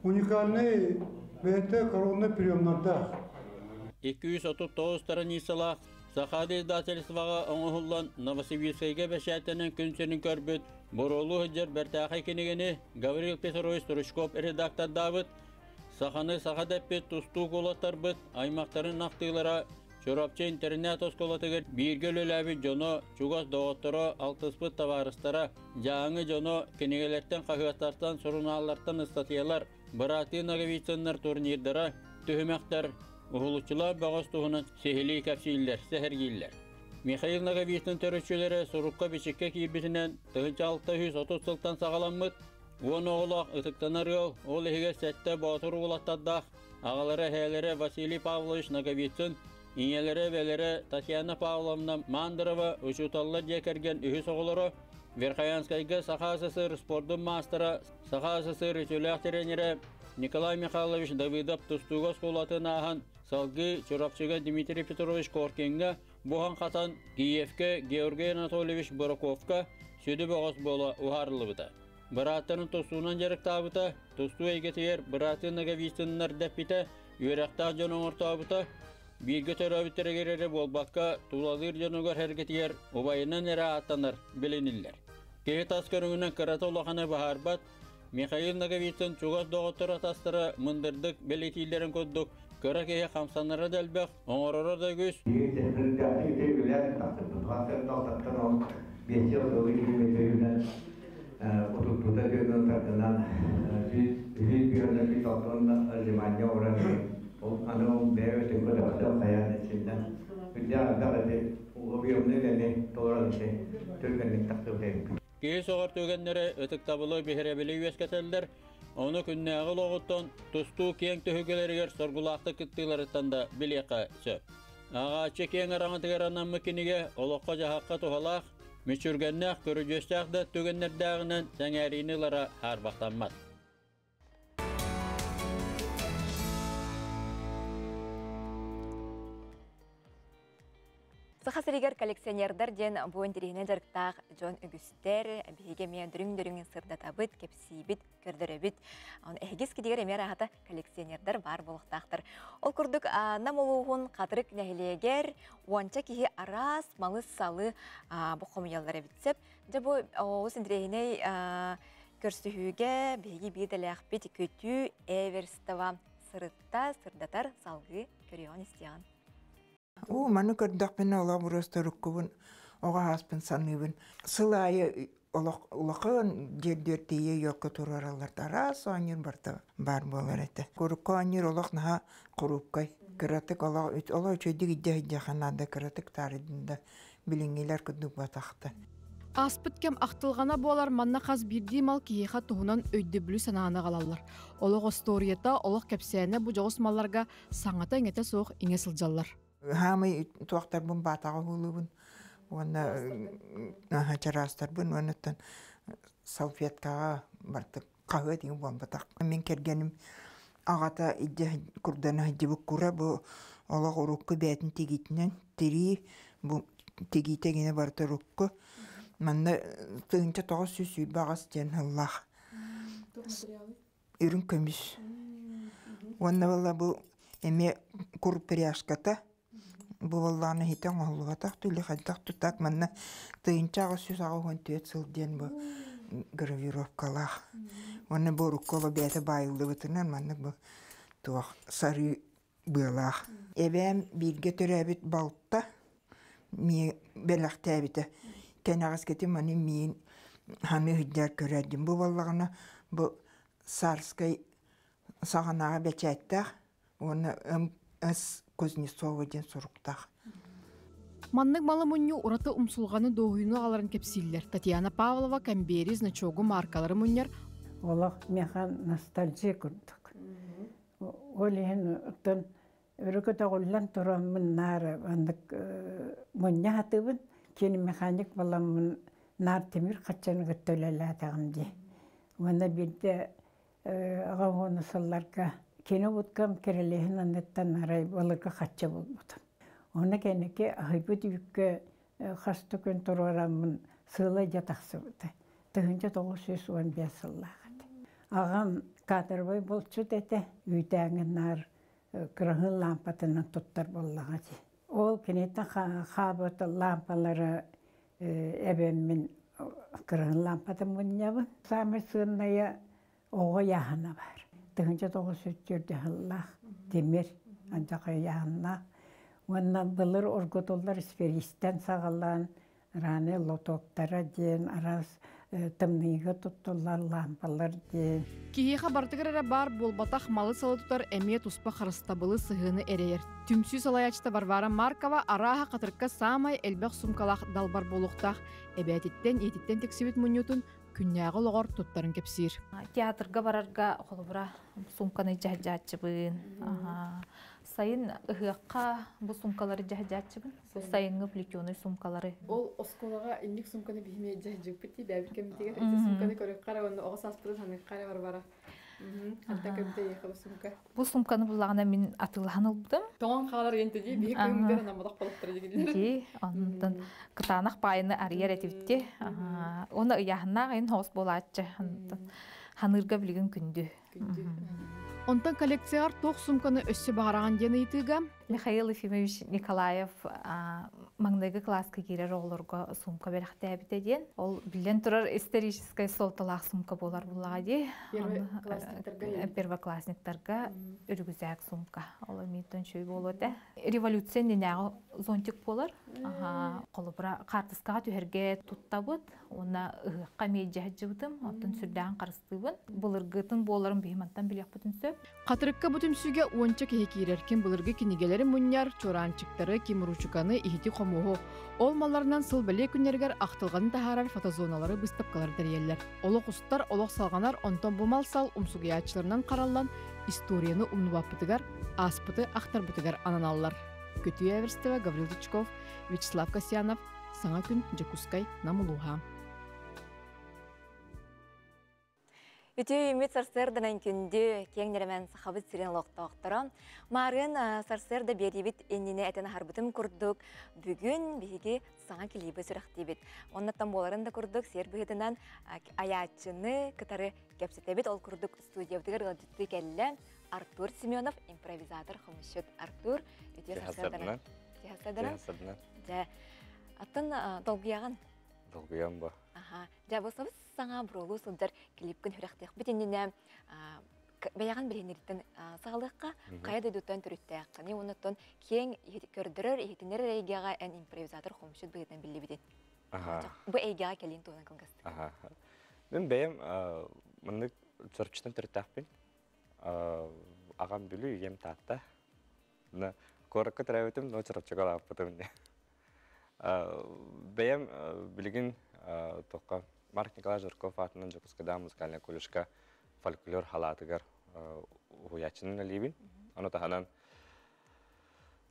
уникальный бэйэтэ коронный приемнардаах. 239 страницалаах Сахаада издательствоҕа оҥоһуллан Новосибирскайга бэчээттэнэн күн сирин көрбүт Буруолуу сылдьар бэртээхэй кинигэни Гаврил Петрович Стручков редактордаабыт, саханы саха дэппит тустуук уолаттарбыт аймахтарын ахтыылара Чурапчы интэринээт-оскуолатыгар бииргэ үлэлээбит дьоно, чугас доҕотторо, алтыспыт табаарыстара, Дьааҥы дьоно кинигэлэртэн, хаһыаттартан, сурунааллартан ыстатыйалар, бырааттыы Ноговицыннар турнирдара, түһүмэхтэр, уһулуччулаах бөҕөс туһунан сиһилии кэпсииллэр, сэһэргииллэр. Михаил Ноговицын төрүччүлэрэ сурукка-бичиккэ киирбитинэн 1630 сылтан саҕаламмыт 10 оҕолоох ытыктанар ыал, ол иһигэр сэттэ боотур уолаттардаах аҕалара эһээлэрэ Василий Павлович Ноговицын, ийэлэрэ эбэлэрэ Татьяна Павловна Мандарова учууталлар дьиэ кэргэн үһүс оҕолоро, Верхоянскайга Саха СССР спордун маастара, Саха СССР үтүөлээх тренерэ Николай Михайлович Давыдов тустууга оскуолатын ааһан, салгыы Чурапчыга Дмитрий Петрович Коркиҥҥа буһан-хатан Киевкэ Георгий Анатольевич Бураковка сүдү бөҕөс буола уһаарыллыбыта. Бырааттарын тустуунан дьарыктаабыта, тустуу эйгэтигэр быраатын Ноговицыннар дэппитэ, үөрэхтээх дьон оҥортообута, бииргэ төрөөбүттэригэр эрэ буолбакка, тулалыыр дьонугар эргитигэр убайынан эрэ ааттанар билиниллэр. Киһи тас көрүҥүнэн кырата улаханы баһаарбат, Михаил Ноговицын чугас доҕотторо атастара мындырдык бэлиэтииллэрин курдук, кыра киһи хамсанара да элбэх, оҥороро да үгүс. Утуппута күнүн тардынан үһүс бүөрнэ сүүс алтан лиманья уран ол аны ол бэйэ өтүн көтөхтөн хайаан ичиннэн үрдээх элбэх эти объемный үлэни толорон ити түргэнник тахсыбыт. Киһи соҕор түгэннэрэ ытыктабылы биһирэбили үөскэтэллэр, ону күннээҕи олоҕуттан тустуу киэҥ түһүлгэлэригэр соргулаахтык кыттыыларыттан да билиэххэ сөп. Ааҕааччы киэҥ араҥатыгар анаммыт кинигэ олоххо-дьаһахха туһалаах, мүччүргэннээх, көрүдьүөстээх да түгэннэрдээҕинэн сэҥээриини ылара хаарбахтаммат. Саха сиригэр коллекционердар диэн бу интэриэһинэй дьарыктаах дьон үгүстэр. Биһиги эмиэ дөрүҥ-дөрүҥ сырдатабыт, кэпсиибит, көрдөрөбүт. Эһигис кидигэр эмиэ араһата коллекционердар баар буолуохтаахтар. Ол курдук Нам улууһун Хатырык нэһилиэгэр уонча киһи араас малы-салы бу хомуйаллар эбит сөп. Дьэ бу олус интэриэһинэй көрсүһүүгэ биһиги биир дэлээхпит Көтүү Эверстова сырытта, сырдатар, салгыы көрүөҕүн истиэҕин. Уу, маны көрдөхпүнэ олох буруостаруккубун, оҕо ааспын саныыбын. Сыл аайы олох улахан диэрдиэр тиийэ йокко туруораллар араас оонньуур барыта баар буолар этэ. Курукка оонньуур олох наһаа хоруупкай. Кыратык олох олох үчүгэйдик иддэ сылдьыахха наада, кыратык таарыйдын да билиҥҥилэр курдук батахта. Ааспыт кэм ахтылҕана буолар манна хас биирдии мал киһиэхэ туһунан өйдөбүлү санааны аҕалаллар. Олох остуоруйата, олох кэпсээнэ бу дьоҕус малларга саҥата-иҥэтэ суох иҥэ сылдьаллар. Хаамай туохтарбын баатаҕа уһуулуубун уонна чараастарбын уонна салфеткаҕа бартык хаһыа тиҥ буолбатах. Мин кэргэним аҕата илдьэ курдана сылдьыбыт кура бу олох урукку бэйэтин тигиитинэн тирии бу тигиитэ гинэ барыта урукку. Манна 1928 диэн сыллаах үрүҥ көмүс. Уонна буолла бу эмиэ кур пряжката бу буоллаҕына иһитэ оҥоһуллубатах түлэ хайдах тутаак манна 1884 сыл диэн бу гравировкалаах. Уонна бу урукку оло бэйэтэ баайыллыбытынан маннык бу туох сарыы быалаах. Эбээм бииргэ төрөөбүт балта миин бэлэхтээбитэ. Кэнэҕэскитин маны миин ханы сылдьар көрөөдүм. Бу буоллаҕына бу царскай саҕанааҕы бэчээттээх уонна М.С. Кузнецова диэн суруктаах. Маннык малы мунньуу ураты умсулҕаны дуоһуйууну аҕаларын кэпсииллэр. Татьяна Павлова кэмбиэри, значогу, мааркалары мунньар. Олох миэхэ ностальгия курдук. Ол иһин оттон өрө көтөҕүллэн тураммын наар маннык мунньа сатыыбын. Кини механик буоламмын наар тимир хаччаны кытта үлэлээтэҕим дии. Уонна биирдэ аҕам уону сылларга кини будкам кирилиһин анныттан арай былыргы хачча булбутум. Онно кэнники аһыйбыт үүккэ хас да күн туруораммын сыала дьэ тахсыбыта. 1915 сыллаах этэ. Аҕам кадровай булчут этэ, үүтээҥҥэ наар кыраһыын лаампатынан туттар буоллаҕа дии. Ол киниттэн хаабыт лаампалары эбэммин кыраһыын лаампатын мунньабын. Саамай сыаннайа оҕо яһана бар. 1904 сыллаах тимир антаха яһаннаах. Уонна былыр оргутуллар испириистэн саҕалаан раны лотоктара диэн араас тымныыга туттуллар лаампалар диэн. Киһиэхэ барытыгар эрэ баар буолбатах малы-салы тутар эмиэ туспа харыстабылы сыһыаны эрэйэр. Түмсүү салайааччыта Варвара Маркова арааһа хатырыкка саамай элбэх сумкалаах далбар буолуохтаах эбээтиттэн, ийэтиттэн тиксибит мунньуутун күннээҕи олоҕор туттарын кэпсиир. Театрга барарга холобура сумканы дьаһдьааччыбын. Сайын ыһыахха бу сумкалары дьаһдьааччыбын. Бу сайыҥҥы плетеный сумкалары. Ол оскуолаҕа инник сумканы биһиме дьаһдьыппыт дии бэйэбит кэммитигэр ити сумканы көрүөххэ эрэ уонна оҕо сааспытын саныахха эрэ Варвара. Ханта көмтө эйиэхэ бу сумка? Бу сумканы буллаҕына мин атыылаһан ылбытым. Тоҥон хаалар диэн дии биһи кыыммытыгар анамматах болуктара дигилэр. Дии, онтон кытаанах паайыны арыйар этибитти. Уонна ыйааһыннаах айын хоос буолааччы. Ханыырга билигин күндү. Онтон коллекцияҕар туох сумканы өссө баҕараҕын диэн ыйытыыга Михаил Ефимович Николаев маҥнайгы кылааска киирэр оҕолорго сумка бэлэхтээбитэ диэн. Ол биллэн турар историческай суолталаах сумка буолар буллаҕа дии. Первоклассниктарга үрүгүзээк сумка. Ол эмиэ үчүгэй буолуо этэ. Революция иннинээҕи зонтик буолар. Холобура, хаартыскаҕа түһэргэ туттабыт. Уонна ыһыахха эмиэ илдьэ сылдьыбытым, оттон сүрдээҕин харыстыыбын. Былыргытын буоларын биһи мантан билиэхпитин сөп. Хатырыкка бу түмсүүгэ уонча киһи киирэр. Ким былыргы кинигэлэри мунньар, чуораанчыктары, ким ручуканы, иһити-хомуоһу. Ол малларынан сыл бэлиэ күннэригэр ахтылҕаны таһаарар фотозоналары, быыстапкалары тэрийэллэр. Олох устар, олох салҕанар, онтон бу мал-сал умсугуйааччыларынан хараллан, историяны умнубаппытыгар, ааспыты ахтарбытыгар ананаллар. Көтүү Эверстева, Гаврил Дичков, Вячеслав Касьянов, Саҥа күн Дьокуускай Нам улууһа. Үтүө үүммүт сарсыарданан күндү, киэҥ нэлэмэн Сахабыт сирин олохтоохторо. Маарыын сарсыарда биэриибит иннинэ этэн аһарбытым курдук, бүгүн биһиги саҥа килииби сүрэхтиибит. Оннуттан буоларын да курдук, сиэр быһыытынан айааччыны кытары кэпсэтэбит. Ол курдук студиябытыгар ыалдьыттыы кэллэ Артур Семенов, импровизатор, хомусчут Артур. Үтүө сарсыарданан. Үтүө сарсыарданан. Дьэ, аттан долгуйаҕын? Долгуйам ба. Аха. Дьэ, бу сабыс саҥа буруолуу сылдьар клипкин сүрэхтиэхпит иннинэ бэйэҕин билиһиннэриттэн саҕалыахха, хайа дойдуттан төрүттээххиний уонна оттон киэҥ көрдөрөр, иһитиннэрэр эйгэҕэ эн импровизатор хомусчут быһыытынан биллибитин. Бу эйгэҕэ кэлиин туһунан кылгастык. Аха. Мин бэйэм маннык Чорчутан төрүттээхпин. Аҕам Бүлүү, ийэм Таатта. Куоракка төрөөбүтүм, но Чурапчыга улааппытым. Бэйэм билигин туохха Марк Николаевич Жирков аатынан Дьокуускайдааҕы музыкальнай колледжка фольклор халаатыгар уһуйааччынан үлэлиибин. Ону таһынан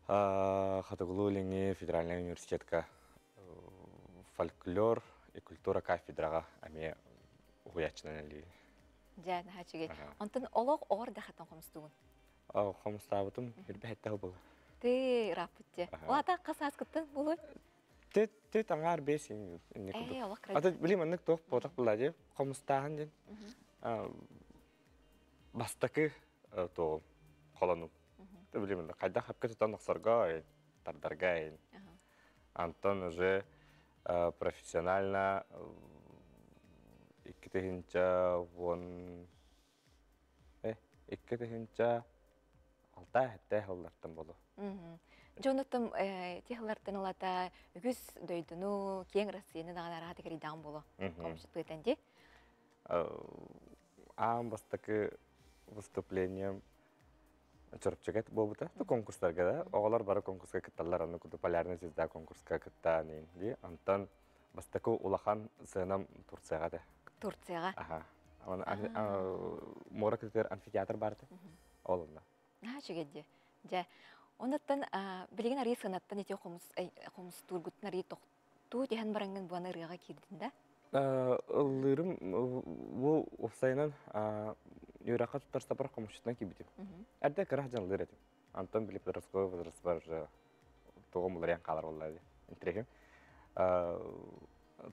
Хотугулуу-Илиҥҥи федеральнай университетка фольклор и культура кафедраҕа эмиэ уһуйааччынан үлэлиибин. Дьэ, наһаа үчүгэй. Онтон олох оҕор да хатан хомустугун? Хомустаабытым үрбэһэттээх буолар. Ты ырааппыт дьэ. Ол ата хас ааскыттан буолуой? Ты таҥаар бес инник курдук. Ата били маннык туох буотах буолла дии. Хомустааһын диэн. Бастакы туоҕум холонум. Били маннык хайдах хапка тутан охсорго тардарга Антон уже профессионально 2010 2 тыһыынча 6 7 сыллартан болу. Дьонуттан техлартан ылата үгүс дойдуну киэҥ Россияны даҕаны араата кэрийдэҕин боло. Хомусчут быытан ди. Аан бастакы выступлением Чурапчыга буолбута. Ту конкурстарга да. Оҕолор бары конкурска кытталлар, аны курдук Полярная звезда конкурска кыттаан ди. Онтон бастакы улахан сценам Турцияга да. Турцияга. Аха. Муора кытытыгар амфитеатр баарты. Ол онно. Наһаа үчүгэй дии. Дьэ, онуттан билигин арыы сыанаттан ити хомус хомустуургуттан арыы тохтуу түһэн бараҥҥын буана ырыаҕа киирдин да? Ыллыырым бу уопсайынан үөрэххэ туттарсапар хомусчутунан киирбитим. Эрдэ кыра сылдьан ыллыыр этим. Антон били подростковый возраст уже тоҕом уларыйан хаалар буолла дии. Интириэһим.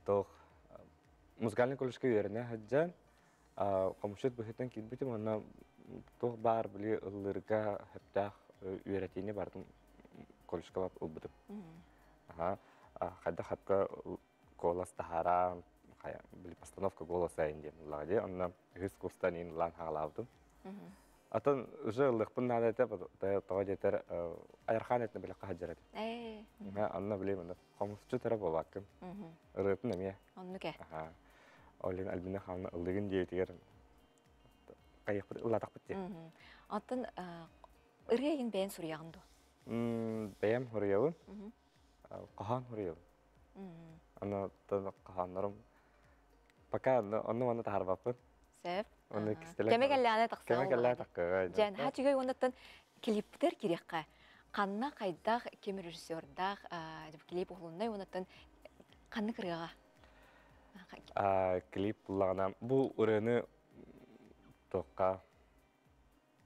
Туох музыкальный колледжка үөрэнэ сылдьан хомусчут быһыытынан киирбитим уонна туох баар били ыллыырга сөптөөх үөрэтиини барытын колледжка ылбытым. Хайдах хапка голос таһааран били постановка голоса диэн ыллаҕа дии. Онно үһүс курстан иин ыллаан хаалаабытым. Атын уже ыллыахпын наада этэ, тоҕо диэтэр айархаан этинэ били хаһадьар этим. Онно били манна хомусчут эрэ буолбаккын. Ырыатын эмиэ. Оннук ээ. Олин Альбина Ханна ыллыгын диэбитигэр хайыахпыт ыллаатахпыт дии. Оттон ырыа иһин бэйэн суруйаҕын дуо? Бэйэм суруйабын. Хаһан суруйабын. Аны хаһааннарым пока онно манна таһаарбаппын. Сөп. Онно кистэлэҥ. Кэмэ кэллэҕинэ тахсыа. Кэмэ кэллэҕинэ тахсыа. Дьэн, ха үчүгэй уоннаттан клиптер кириэххэ. Ханна хайдах ким режиссердаах клип уһулуннай уоннаттан ханнык ырыаҕа? Клип буллаҕына бу ырыаны туохха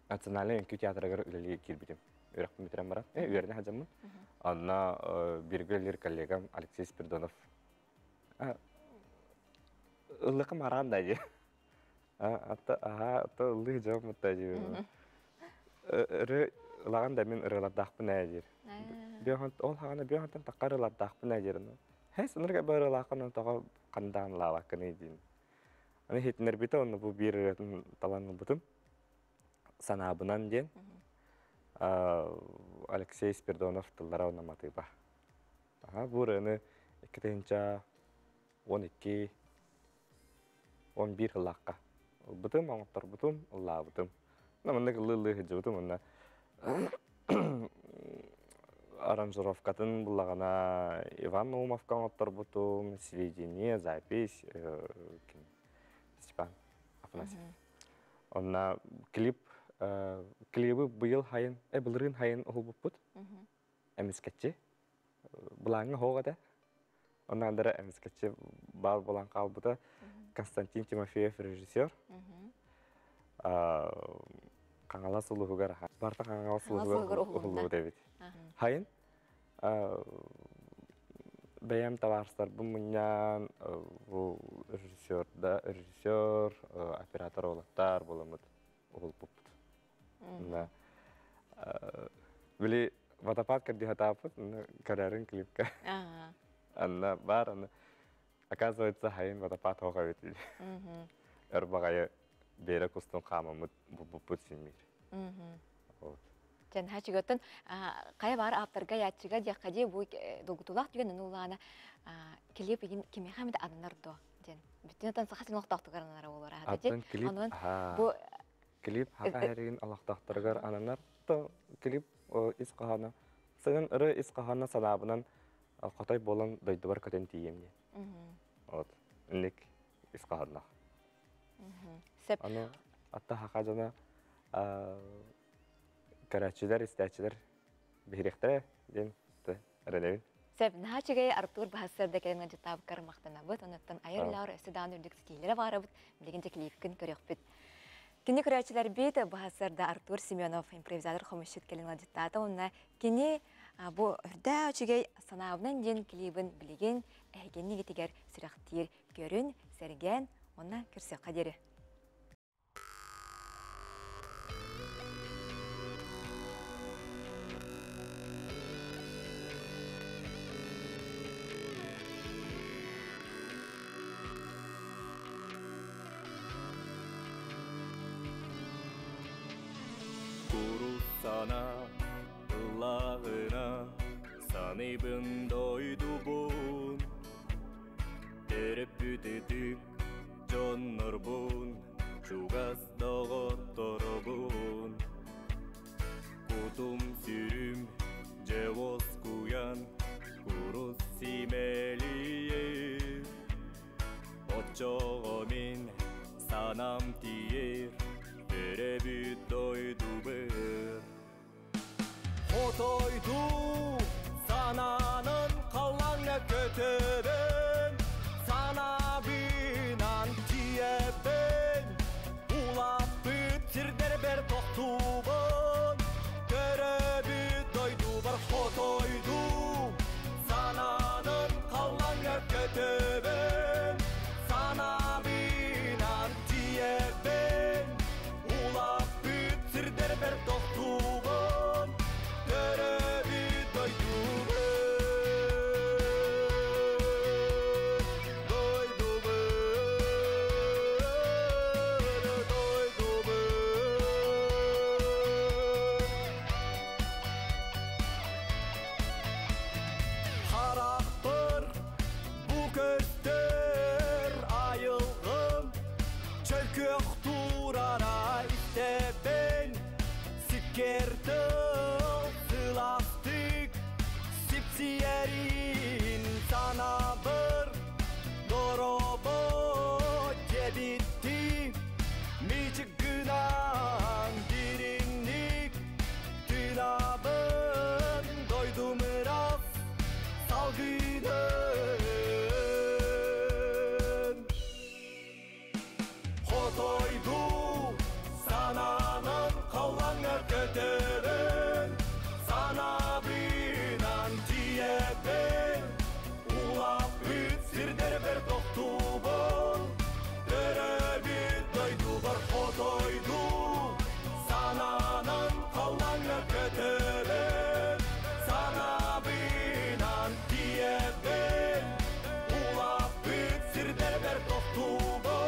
Национальнай үҥкүү театрыгар үлэлии киирбитим. Үөрэхпин бүтэрэн баран, үөрэнэ сылдьаммын. Онно бииргэ үлэлиир коллегам Алексей Спиридонов ыллыкым араан да дии. Атта аха атта ыллыы дьон да дии. Ыры ылаҕан да мин ырыалардаахпын ээ диир. Ол хаҕана биохантан тахха ырыалардаахпын ээ диир. Хэс ынырга бу ырыалааххын тоҕо хандаан лаабаккыный диин. Аны иһитиннэрбитэ онно бу биир ырыатын талан ылбытым. Санаабынан диэн Алексей Спиридонов тыллара уонна матыыба. Бу ырыаны 2012 11 сыллаахха ылбытым, оҥотторбутум, ыллаабытым. Маннык ыллыы-ыллыы сылдьыбытым уонна аранжировкатын буллаҕына Иван Наумовка оҥотторбутум, сведение, запись Степан Афанасьев. Онно клип клибы быйыл хайын, былырыын хайын уһулбуппут. Эмискэччи. Былааҥҥа хоох этэ. Онно андара эмискэччи баар буолан хаалбыта. Константин Тимофеев режиссер. Хаҥалас улууһугар, барыта Хаҥалас улууһугар уһуллубут эбит. Хайын бэйэм табаарыстарбын мунньан бу режиссер да режиссер оператор уолаттар буоламмыт уһулбуппут. Били водопад көрдүү сатааппыт, көрөрүн клипка. Анна бар, аны оказывается хайын водопад хоох эбит. Өр баҕайы биэрэ кустун хаамаммыт булбуппут симмиир. Вот. Дьэн хачыгаттан хайа баар ааптарга яччыга диэххэ дии бу долгутуулаах түгэн нуллаана клип игин кимиэхэ эмит ананар дуо диэн. Бүттүн отон саха син олохтоохтугар ананара буолар аата Аттан клип бу клип хака хэригин олохтоохторугар ананар то клип ис хоһооно сынан ыры ис хоһооно санаабынан хотой буолан дойдубар көтөн тиийиэм диэн. Вот. Инник ис хоһоонноох. Сеп. Аны атта хака дьоно көрөөччүлэр, истээччилэр Биһириэхтэрэ диэн эрэнэбин. Сөп, наһаа үчүгэй Артур баһассырда кэлэн ыалдьыттаабыккар махтанабыт. Онуттан айар үлэҕэр өссө даҕаны үрдүк ситиһиилэрэ баҕарабыт. Билигин дьэ клипкин көрүөхпүт. Кини көрөөччүлэрбит баһассырда Артур Семенов импровизатор хомусчут кэлэн ыалдьыттаата. Уонна кини бу үрдээх үчүгэй санаабынан диэн клибин билигин эһигиннигитигэр сүрэхтиир көрүн, сэргээн, уонна көрсүөххэ диэри. Курусана ыллаҕына саныыбын дойдубун Төрөппүт ытык дьоннорбун чугас доҕотторобун Кутум сүрүм дьэ уоскуйан курус симэлийэр Оччоҕо мин санам тиийэр төрөөбүт дойдубар Хотойду санаанын халлааҥҥа көтөбүн Санаабынан тиийэбин Улааппыт сирдэрбэр тохтуубун Төрөөбүт дойдубар хотойду Санаанын халлааҥҥа көтөбүн Санаабынан тиийэбин Улааппыт сирдэрбэр тохтуубун Төрөөбүт дойдубар Дойдубар Дойдубар Харахпар бу көстөр айылгым Чөл турара истэбин Сиккер тыл сылаастык Сипсиэрин санаабыр Доробо диэбитти Мичик гынан дириҥник Тыынабын дойдум ыраас салгынын Хотойду санаанын халлааҥҥа көтөбүн Санаабынан тиийэбин Улааппыт сирдэрбэр тохтуубун Төрөөбүт дойдубар хотойду Санаанын халлааҥҥа көтөбүн Санаабынан тиийэбин Улааппыт сирдэрбэр тохтуубун